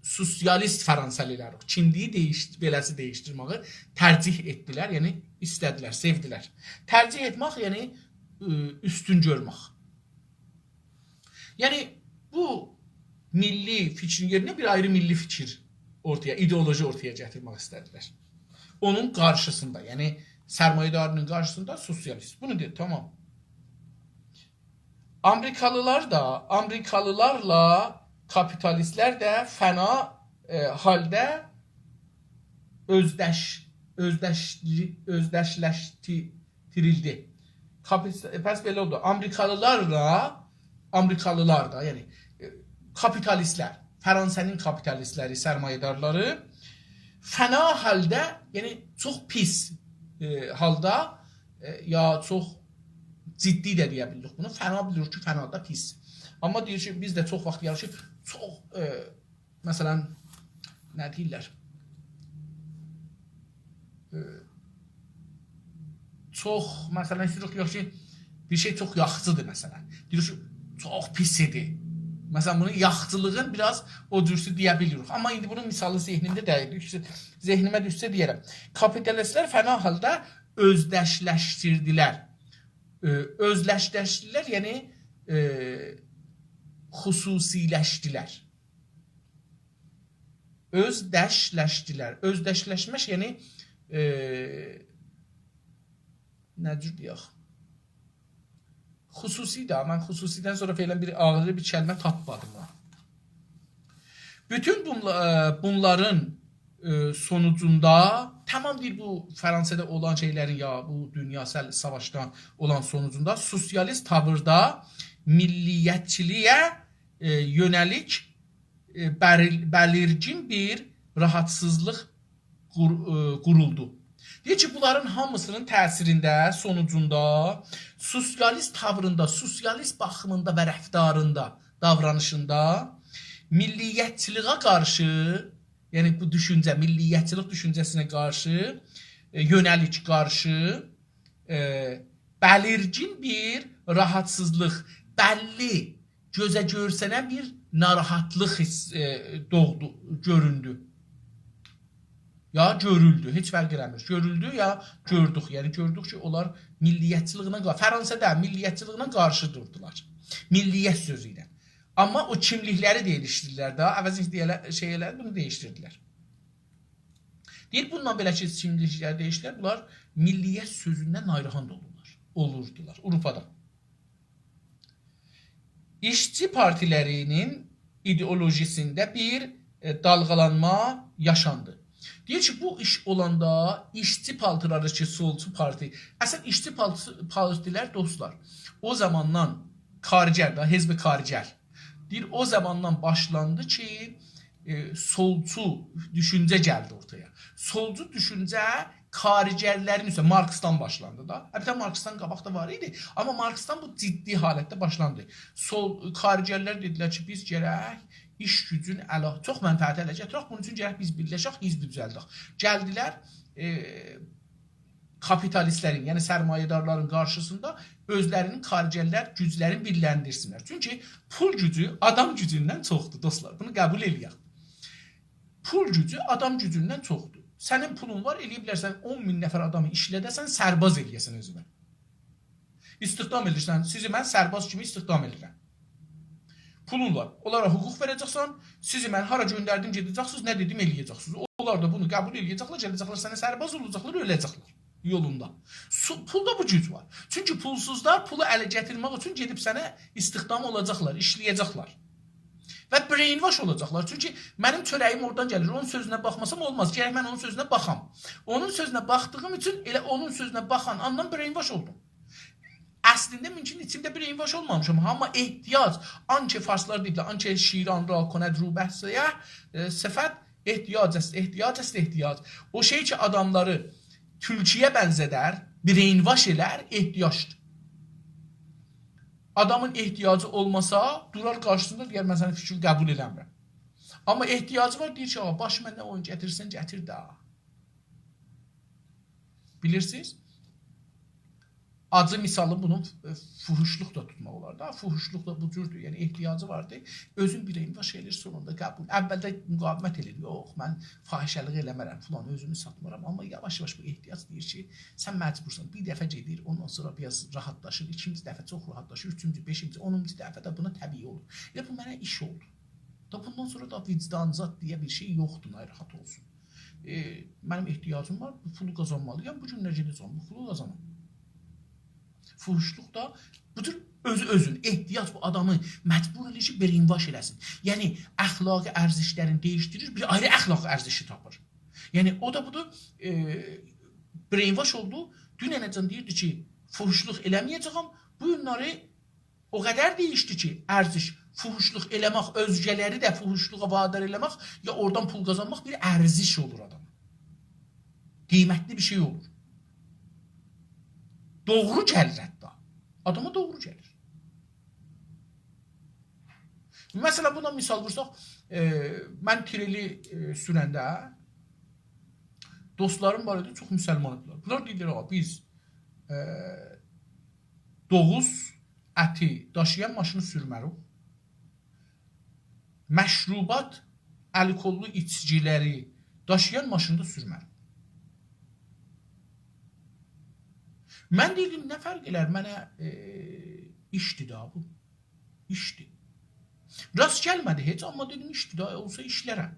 سوسیالیست فرانسه‌لیلریک. کیملیگی دییش-، بئله‌سی دییشدیرمه‌یی ترجیح ائتدیلر، یعنی ایسته‌دیلر، سئودیلر. ترجیح ائتمک، یعنی، ائ، اوستون گؤرمک. یعنی، بو میللی فیکرین یئرینه بیر آیری میللی فیکیر اورتایا، ایدئولوژی اورتایا گتیرمک ایسته‌دیلر. اونون قارشیسیندا، یعنی سرمایه‌داری‌نین قارشیسیندا سوسیالیست. بونو دئدی، تامام. آمریکالیلار دا، آمریکالیلارلا کاپیتالیستلر ده فنا، ائ، حالدا اؤزدش-، اؤزدشلی-، اؤزدشلشدیریلدی. کاپیت-، پس بئله اولدو. آمریکالیلارلا، آمریکالیلار دا، یعنی، ائ، کاپیتالیستلر، فرانسه‌نین کاپیتالیستلری، سرمایه‌دارلاری فنا حالدا، یعنی چوخ پیس، ائ، حالدا، ائ، یا چوخ جدی ده دئیه بیلیریک بونو. فنا بیلیریک کی، فنا دا پیس. آمما دئییر کی، بیز ده چوخ واخت دئیه‌ریک کی، چوخ، ائ، مثلا، نه دئییرلر؟ ائ، چوخ، مثلا، ایسته‌ییریک دئیک کی، بیر شئی چوخ یاخشیدیر، مثلا. دئییر کی، چوخ پیس ایدی. مثلا، بونو یاخچیلیغین بیر آز او جورسو دئیه بیلیریک. آمما ایندی بونون مثالی ذهنیمده دئییل. دوشسه، ذهنیمه دوشسه دئیه‌رم. کاپیتالیستلر فنا حالدا اؤزدشلشدیردیلر. ائ، اؤزدشلشدیلر، یعنی، ائ، خصوصی‌لشدیلر. اؤزدشلشدیلر. اؤزدشلشمک، یعنی، ائ، نه جور دئیک؟ خصوصی ده، من خصوصی‌دن سونرا فعلا بیر آغری بیر کلمه تاپمادیم ها. بوتون بونلا-، ائ، بونلارین، ائ، سونوجوندا، تمام دئییر بو فرانسادا اولان شئیلرین یا بو دونیاسال ساواشدان اولان سونوجوندا سوسیالیست تاویردا میللیتچیلیگه، ائ، یؤنه‌لیک، ائ، بریل-، بلیرگین بیر راحاتسیزلیق قور-، ائ، قورولدو. دئییر کی، بونلارین هامیسینین تأثیرینده، سونوجوندا سوسیالیست تاویریندا، سوسیالیست باخیمیندا و رفتاریندا، داورانیشیندا میللیتچیلیگه قارشی، یعنی بو دوشونجه، میللیتچیلیک دوشونجه‌سینه قارشی، ائ، یؤنه‌لیک قارشی، ائ، بلیرگین بیر راحاتسیزلیق، بللی، گؤزه گؤرسنن بیر ناراحاتلیق حیس، ائ، دوغدو، گؤروندو. یا گؤرولدو، هئچ فرق ائله‌میر. گؤرولدو یا گؤردوک، یعنی گؤردوک کی، اونلار میللیتچیلیگینه قا-، فرانسادا میللیتچیلیگینه قارشی دوردولار. میللیت سؤزو ایله. آمما او کیملیکلری دییشدیردیلر ده، عوضین دئیه‌لر، شئی ائله‌دی، بونو دییشدیردیلر. دئییر، بونونلا بئله کی، کیملیکلری دییشدیلر، بونلار میللیت سؤزوندن ناراحات اولورلار، اولوردولار آوروپادا. ایشچی پارتیلری‌نین ایدئولوژی‌سینده بیر، ائ، دالغالانما یاشاندی. دئییر کی، بو ایش اولاندا ایشچی پارتیلری کی، سولچو پارتی، اصلا ایشچی پارتی-، پارتیلر، دوستلار، او زاماندان کارگر ده، حزب کارگر، دئییر، او زاماندان باشلاندی کی، ائ، سولچو دوشونجه گلدی اورتایا. سولچو دوشونجه کارگرلرین اوسته، مارکسدان باشلاندی دا. البته، مارکسدان قاباق دا وار ایدی، آمما مارکسدان بو جدی حالتده باشلاندی. سول، کارگرلر دئدیلر کی، بیز گرک ایش گوجون الا-، چوخ منفعتی اله گتیرک، بونون اوچون گرک بیز بیرلشک، حزب دوزلدک. گلدیلر، ائ، کاپیتالیستلرین، یعنی سرمایه‌دارلارین قارشیسیندا اؤزلرینین کارگرلر گوجلرینی بیرلندیرسینلر. چونکی پول گوجو آدام گوجوندن چوخدور، دوستلار. بونو قبول ائله‌یک. پول گوجو آدام گوجوندن چوخدور. سنین پولون وار، ائله‌یه بیلرسن اون مین نفر آدامی ایشلده‌سن، سرباز ائله‌یه‌سن اؤزونه. استخدام ائدیرسن، سیزی من سرباز کیمی استخدام ائدیرم. پولون وار، اونلارا حقوق وئره‌جکسن، سیزی من هارا گؤندردیم، گئده‌جکسینیز، نه دئدیم، ائله‌یه‌جکسینیز. اونلار دا بونو قبول ائله‌یه‌جکلر، گله‌جکلر سنه سرباز اولاجاقلار، اؤله‌جکلر یولوندا. سو-، پولدا بو گوج وار. چونکی پولسوزلار پولو اله گتیرمک اوچون گئدیب سنه استخدام اولاجاقلار، ایشله‌یه‌جکلر. و brainwash اولاجاقلار. چونکی منیم چؤره‌ییم اورادان گلیر، اونون سؤزونه باخماسام اولماز. گرک من اونون سؤزونه باخام. اونون سؤزونه باخدیغیم اوچون ائله اونون سؤزونه باخان آندان brainwash اولدوم. اصلینده مومکون ایچیمده brainwash اولمامیشام، آمما احتیاج، آنکه فارسلار دئییبلر، آنکه شیران را کند روبه‌سیه، ائ، صفت احتیاج است، احتیاج است، احتیاج. او شئی کی، آداملاری تولکویه بنزه‌در، brainwash ائلر، احتیاجدیر. آدامین احتیاجی اولماسا، دورار قارشیسیندا، دئیر، «من سنین فیکرینی قبول ائله‌میرم.» آمما احتیاجی وار، دئییر کی، «آ، باش منه اویون گتیرسن، گتیر ده.» بیلیرسینیز؟ آجی مثالی بونون، ائ، فحوشلوق دا توتماق اولار دا. فحوشلوق دا بو جوردور. یعنی احتیاجی واردی. اؤزون brainwash ائله‌ییر، سونوندا قبول. اولده مقاومت ائله‌ییر. «یوخ، من فاحشه‌لیک ائله‌مرم، فلان، اؤزومو ساتمارام.» آمما یاواش-یاواش بو احتیاج دئییر کی، سن مجبورسان. بیر دفعه گئدیر، اوندان سونرا بیر آز راحاتلاشیر، ایکینجی دفعه چوخ راحاتلاشیر، اوچونجو، بئشینجی، اونونجو دفعه ده بونا طبیعی اولور. ائله بو منه ایش اولدو. دا بوندان سونرا دا وجدان زاد دئیه بیر شئی یوخدور، ناراحات اولسون. ائ، منیم احتیاجیم وار، بو پولو قازانمالییام، بو گونلر گئده‌جم، بو پولو قازانام. فحوشلوق دا بو جور اؤزو اؤزون، احتیاج بو آدامی مجبور ائله‌ییر کی، brainwash ائله‌سین. یعنی، اخلاقی ارزشلرینی دییشدیریر، بیر آیری اخلاق ارزشی تاپیر. یعنی، او دا بودور، ائ، brainwash اولدو. دوننه‌جن دئییردی کی، فحوشلوق ائله‌مه‌یه‌جه‌یم، بو گونلری او قدر دییشدی کی، ارزش، فحوشلوق ائله‌مک، اؤزگه‌لری ده فحوشلوغا وادار ائله‌مک، یا اورادان پول قازانماق بیر ارزش اولور آداما. قیمتلی بیر شئی اولور. دوغرو گلیر حتی. آداما دوغرو گلیر. مثلا، بونا مثال وورساق، ائ، من تریلی، ائ، سورنده دوستلاریم وار ایدی، چوخ مسلمان ایدیلر. بونلار دئییرلر، «آ، بیز، ائ، دوغوز اتی داشییان ماشینی سورمه‌ریک. مشروبات، الکللی ایچگیلری داشییان ماشیندا سورمه‌لی. من دئییردیم، نه فرق ائلر منه، ائ، ایشدیر دا بو. ایشدیر. راست گلمه‌دی هئچ، آمما دئدیم، ایشدیر دا، اولسا ایشلرم.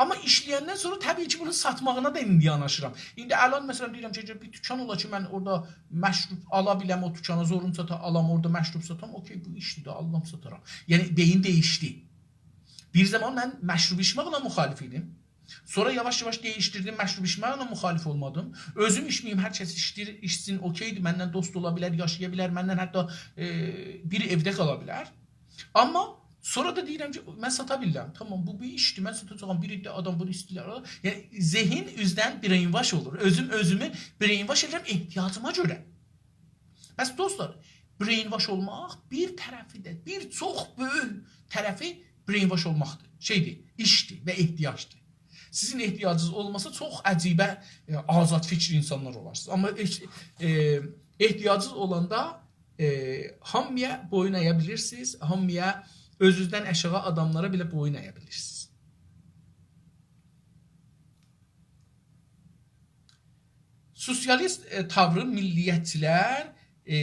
آمما ایشله‌یندن سونرا طبیعی کی، بونو ساتماغینا دا ایندی یاناشیرام. ایندی الان، مثلا، دئییرم کی، اگر بیر دوکان اولا کی، من اورادا مشروب آلا بیلم، او دوکانا زوروم چاتا آلام، اورادا مشروب ساتام، اوکی، بو ایشدیر دا، آللام ساتارام. یعنی، بئیین دَییشدی. بیر زامان من مشروب ایچمکله مخالف ایدیم. سونرا یاواش-یاواش دَییشدیردیم، مشروب ایچمکله مخالف اولمادیم. اؤزوم ایچمه‌ییم، هر کس ایچیر، ایچسین، اوکی‌دیر، منن دوست اولا بیلر، یاشایا بیلر، منن حتی، ائ، بیر ائوده قالا بیلر. آمما سونرا دا دئییرم کی، من ساتا بیلیرم. تامام، بو بیر ایشدیر، من ساتاجاغام. بیر عده آدام بونو ایسته‌ییرلر. یعنی، ذهن اوزدن brainwash اولور. اؤزوم اؤزومو brainwash ائدیرم احتیاجیما گؤره. پس دوستلار، brainwash اولماق بیر طرفی ده، بیر چوخ بؤیوک طرفی brainwash اولماقدیر. شئیدیر، ایشدیر و احتیاجدیر. سیزین احتیاجینیز اولماسا چوخ عجیبه، ائ، آزاد فیکیر اینسانلار اولارسینیز. آمما اح-، ائ، احتیاجینیز اولاندا، ائ، هامییا بویون اَیه بیلیرسینیز، هامییا، اؤزونوزدن آشاغی آداملارا بئله بویون اَیه بیلیرسینیز. سوسیالیست، ائ، تاوری میللیتچیلر، ائ،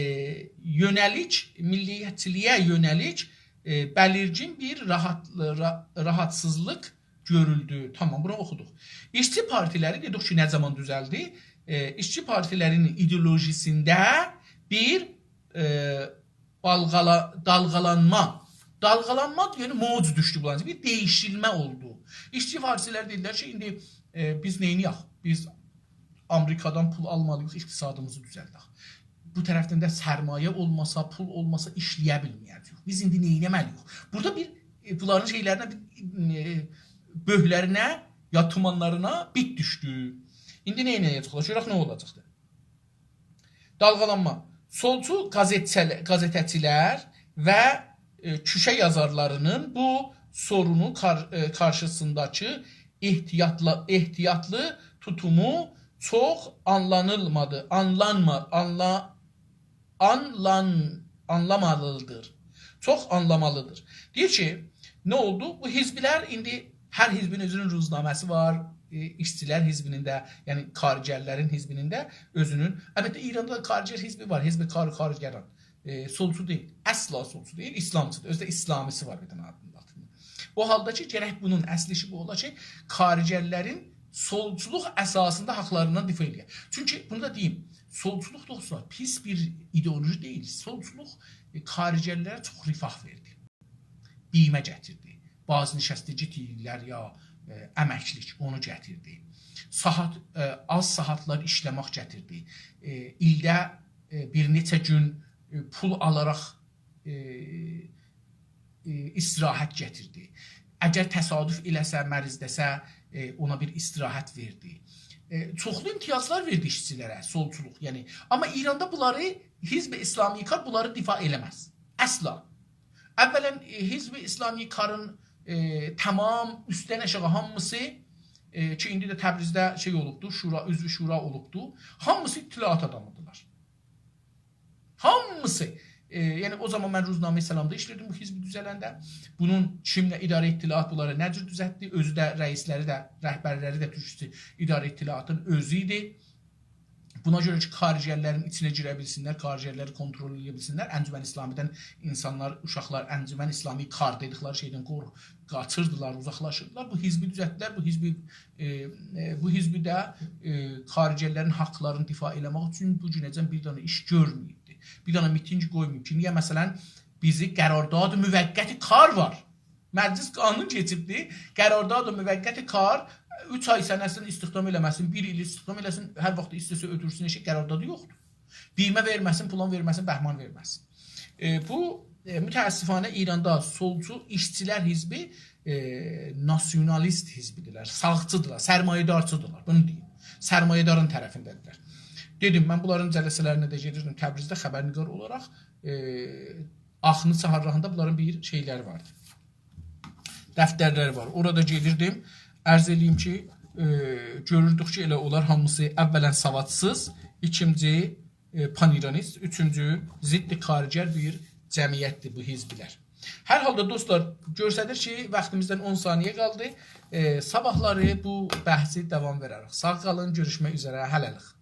یؤنه‌لیک، میللیتچیلیگه یؤنه‌لیک، ائ، بلیرگین بیر راحات-، را-، راحاتسیزلیق گؤرولدو. تامام، بونو اوخودوق. ایشچی پارتیلری، دئدیک کی، نه زامان دوزلدی؟ ائ، ایشچی پارتیلرینین ایدئولوژیسینده بیر، ائ، دالغالا-، دالغالانما. دالغالانما، یعنی موج دوشدو بونلارین. بیر دَییشیلمه اولدو. ایشچی پارتیلر دئییرلر کی، ایندی، ائ، بیز نئینیه‌ک؟ بیز آمریکادان پول آلمالی‌ییق، اقتصادیمیزی دوزلدک. بو طرفدن ده سرمایه اولماسا، پول اولماسا ایشله‌یه بیلمه‌یه‌جه‌ییک. بیز ایندی نئینه‌مه‌لی‌ییک؟ بورادا بیر، ائ، بونلارین شئیلرینه، بیر، ائ، بؤرکلرینه، یا تومانلارینا بیت دوشدو. ایندی نه ائده‌جکلر؟ گؤرک نه اولاجاقدیر. دالغالانما. سولچو قازئتچیل-، قازئته‌چیلر و، ائ، کوشه یازارلارینین بو سورونون قار-، ائ، قارشیسینداکی احتیاطلا-، احتیاطلی توتومو چوخ آنلانیلمادی، آنلانما-، آنلا-، آنلان-، آنلامالیدیر. چوخ آنلامالیدیر. دئییر کی، نه اولدو؟ بو حزبلر ایندی هر حزبین اؤزونون روزنامه‌سی وار، ائ، ایشچیلر حزبینین ده، یعنی کارگرلرین حزبینین ده اؤزونون. البته، ایراندا دا کارگر حزبی وار، حزب کار و کارگران. ائ، سولچو دئییل، اصلا سولچو دئییل، ایسلامچیدیر. اؤزو ده ایسلامی‌سی وار بیر دنه آدینین آلتیندا. او حالدا کی، گرک بونون اصل ایشی بو اولا کی، کارگرلرین سولچولوق اساسیندا حاقلاریندان دفاع ائله‌یه. چونکی بونو دا دئییم، سولچولوق، دوستلار، پیس بیر ایدئولوژی دئییل. سولچولوق، ائ، کارگرلره چوخ رفاه وئردی. بیمه گتیردی. بازنشستگی دئییرلر یا، ائ، امکلیک، اونو گتیردی. ساعات، ائ، آز ساعاتلار ایشله‌مک گتیردی. ائ، ایلده، ائ، بیر نئچه گون، ائ، پول آلاراق، ائ، ائ، استراحت گتیردی. اگر تصادف ائله‌سه، مریضله‌سه، ائ، اونا بیر استراحت وئردی. ائ، چوخلو امتیازلار وئردی ایشچیلره، سولچولوق، یعنی. آمما ایراندا بونلاری، حزب اسلامی کار بونلاری دفاع ائله‌مز. اصلا. اولا، ائ، حزب اسلامی کارین، ائ، تمام اوستدن آشاغی هامیسی، ائ، کی، ایندی ده تبریزده شئی اولوبدو، شورا، عضو شورا اولوبدو، هامیسی اطلاعات آدامیدیرلار. هامیسی. ائ، یعنی، او زامان من روزنامه سلامدا ایشله‌ییردیم بو حزبی دوزلنده. بونون کیمله اداره اطلاعات بونلاری نه جور دوزلتدی؟ اؤزو ده، رئیسلری ده، رهبرلری ده تورکجه‌سی اداره اطلاعاتین اؤزو ایدی. بونا گؤره کی، کارگرلرین ایچینه گیره بیلسینلر، کارگرلری کنترل ائده بیلسینلر، انجمن اسلامی‌دن اینسانلار، اوشاقلار، انجمن اسلامی کار دئدیکلری شئیدن قور-، قاچیردیلار، اوزاقلاشیردیلار. بو حزبی دوزلتدیلر، بو حزبی، ائ، ائ، بو حزبی ده، ائ، کارگرلرین حاقلارینی دفاع ائله‌مک اوچون بو گونه‌جن بیر دنه ایش گؤرمه‌ییبدی. بیر دنه میتینگ قویماییب کی، نییه، مثلا، بیزی قرارداد موقت کار وار. مجلس قانون کئچیبدی. قرارداد موقت کار، اوچ آی سنه‌سین استخدام ائله‌مه‌سین، بیر ایل استخدام ائله‌سین، هر واخت ایسته‌سه اؤتورسون ائشییه، قراردادی یوخدور. بیمه وئرمه‌سین، پولان وئرمه‌سین، بهمان وئرمه‌سین. ائ، بو، ائ، متأسفانه ایراندا سولچو ایشچیلر حزبی، ائ، ناسیونالیست حزبیدیرلر، ساغچیدیرلار، سرمایه‌دارچیدیرلار. بونو دئییم. سرمایه‌دارین طرفینده‌دیرلر. دئدیم، من بونلارین جلسه‌لرینه ده گئدیردیم تبریزده خبرنگار اولاراق. ائ، آخونی چهارراهیندا بونلارین بیر شئیلری واردی. دفترلری وار. اورادا گئدیردیم. عرض ائله‌ییم کی، ائ، گؤروردوک کی، ائله اونلار هامیسی اولا سوادسیز، ایکینجی، ائ، پان‌ایرانیست، اوچونجو ضد کارگر بیر جمعیتدیر بو حزبلر. هر حالدا دوستلار، گؤستریر کی، واختیمیزدان اون ثانیه قالدی. ائ، صاباحلاری بو بحثی داوام وئرریک. ساغ قالین، گؤروشمک اوزره، هله‌لیک.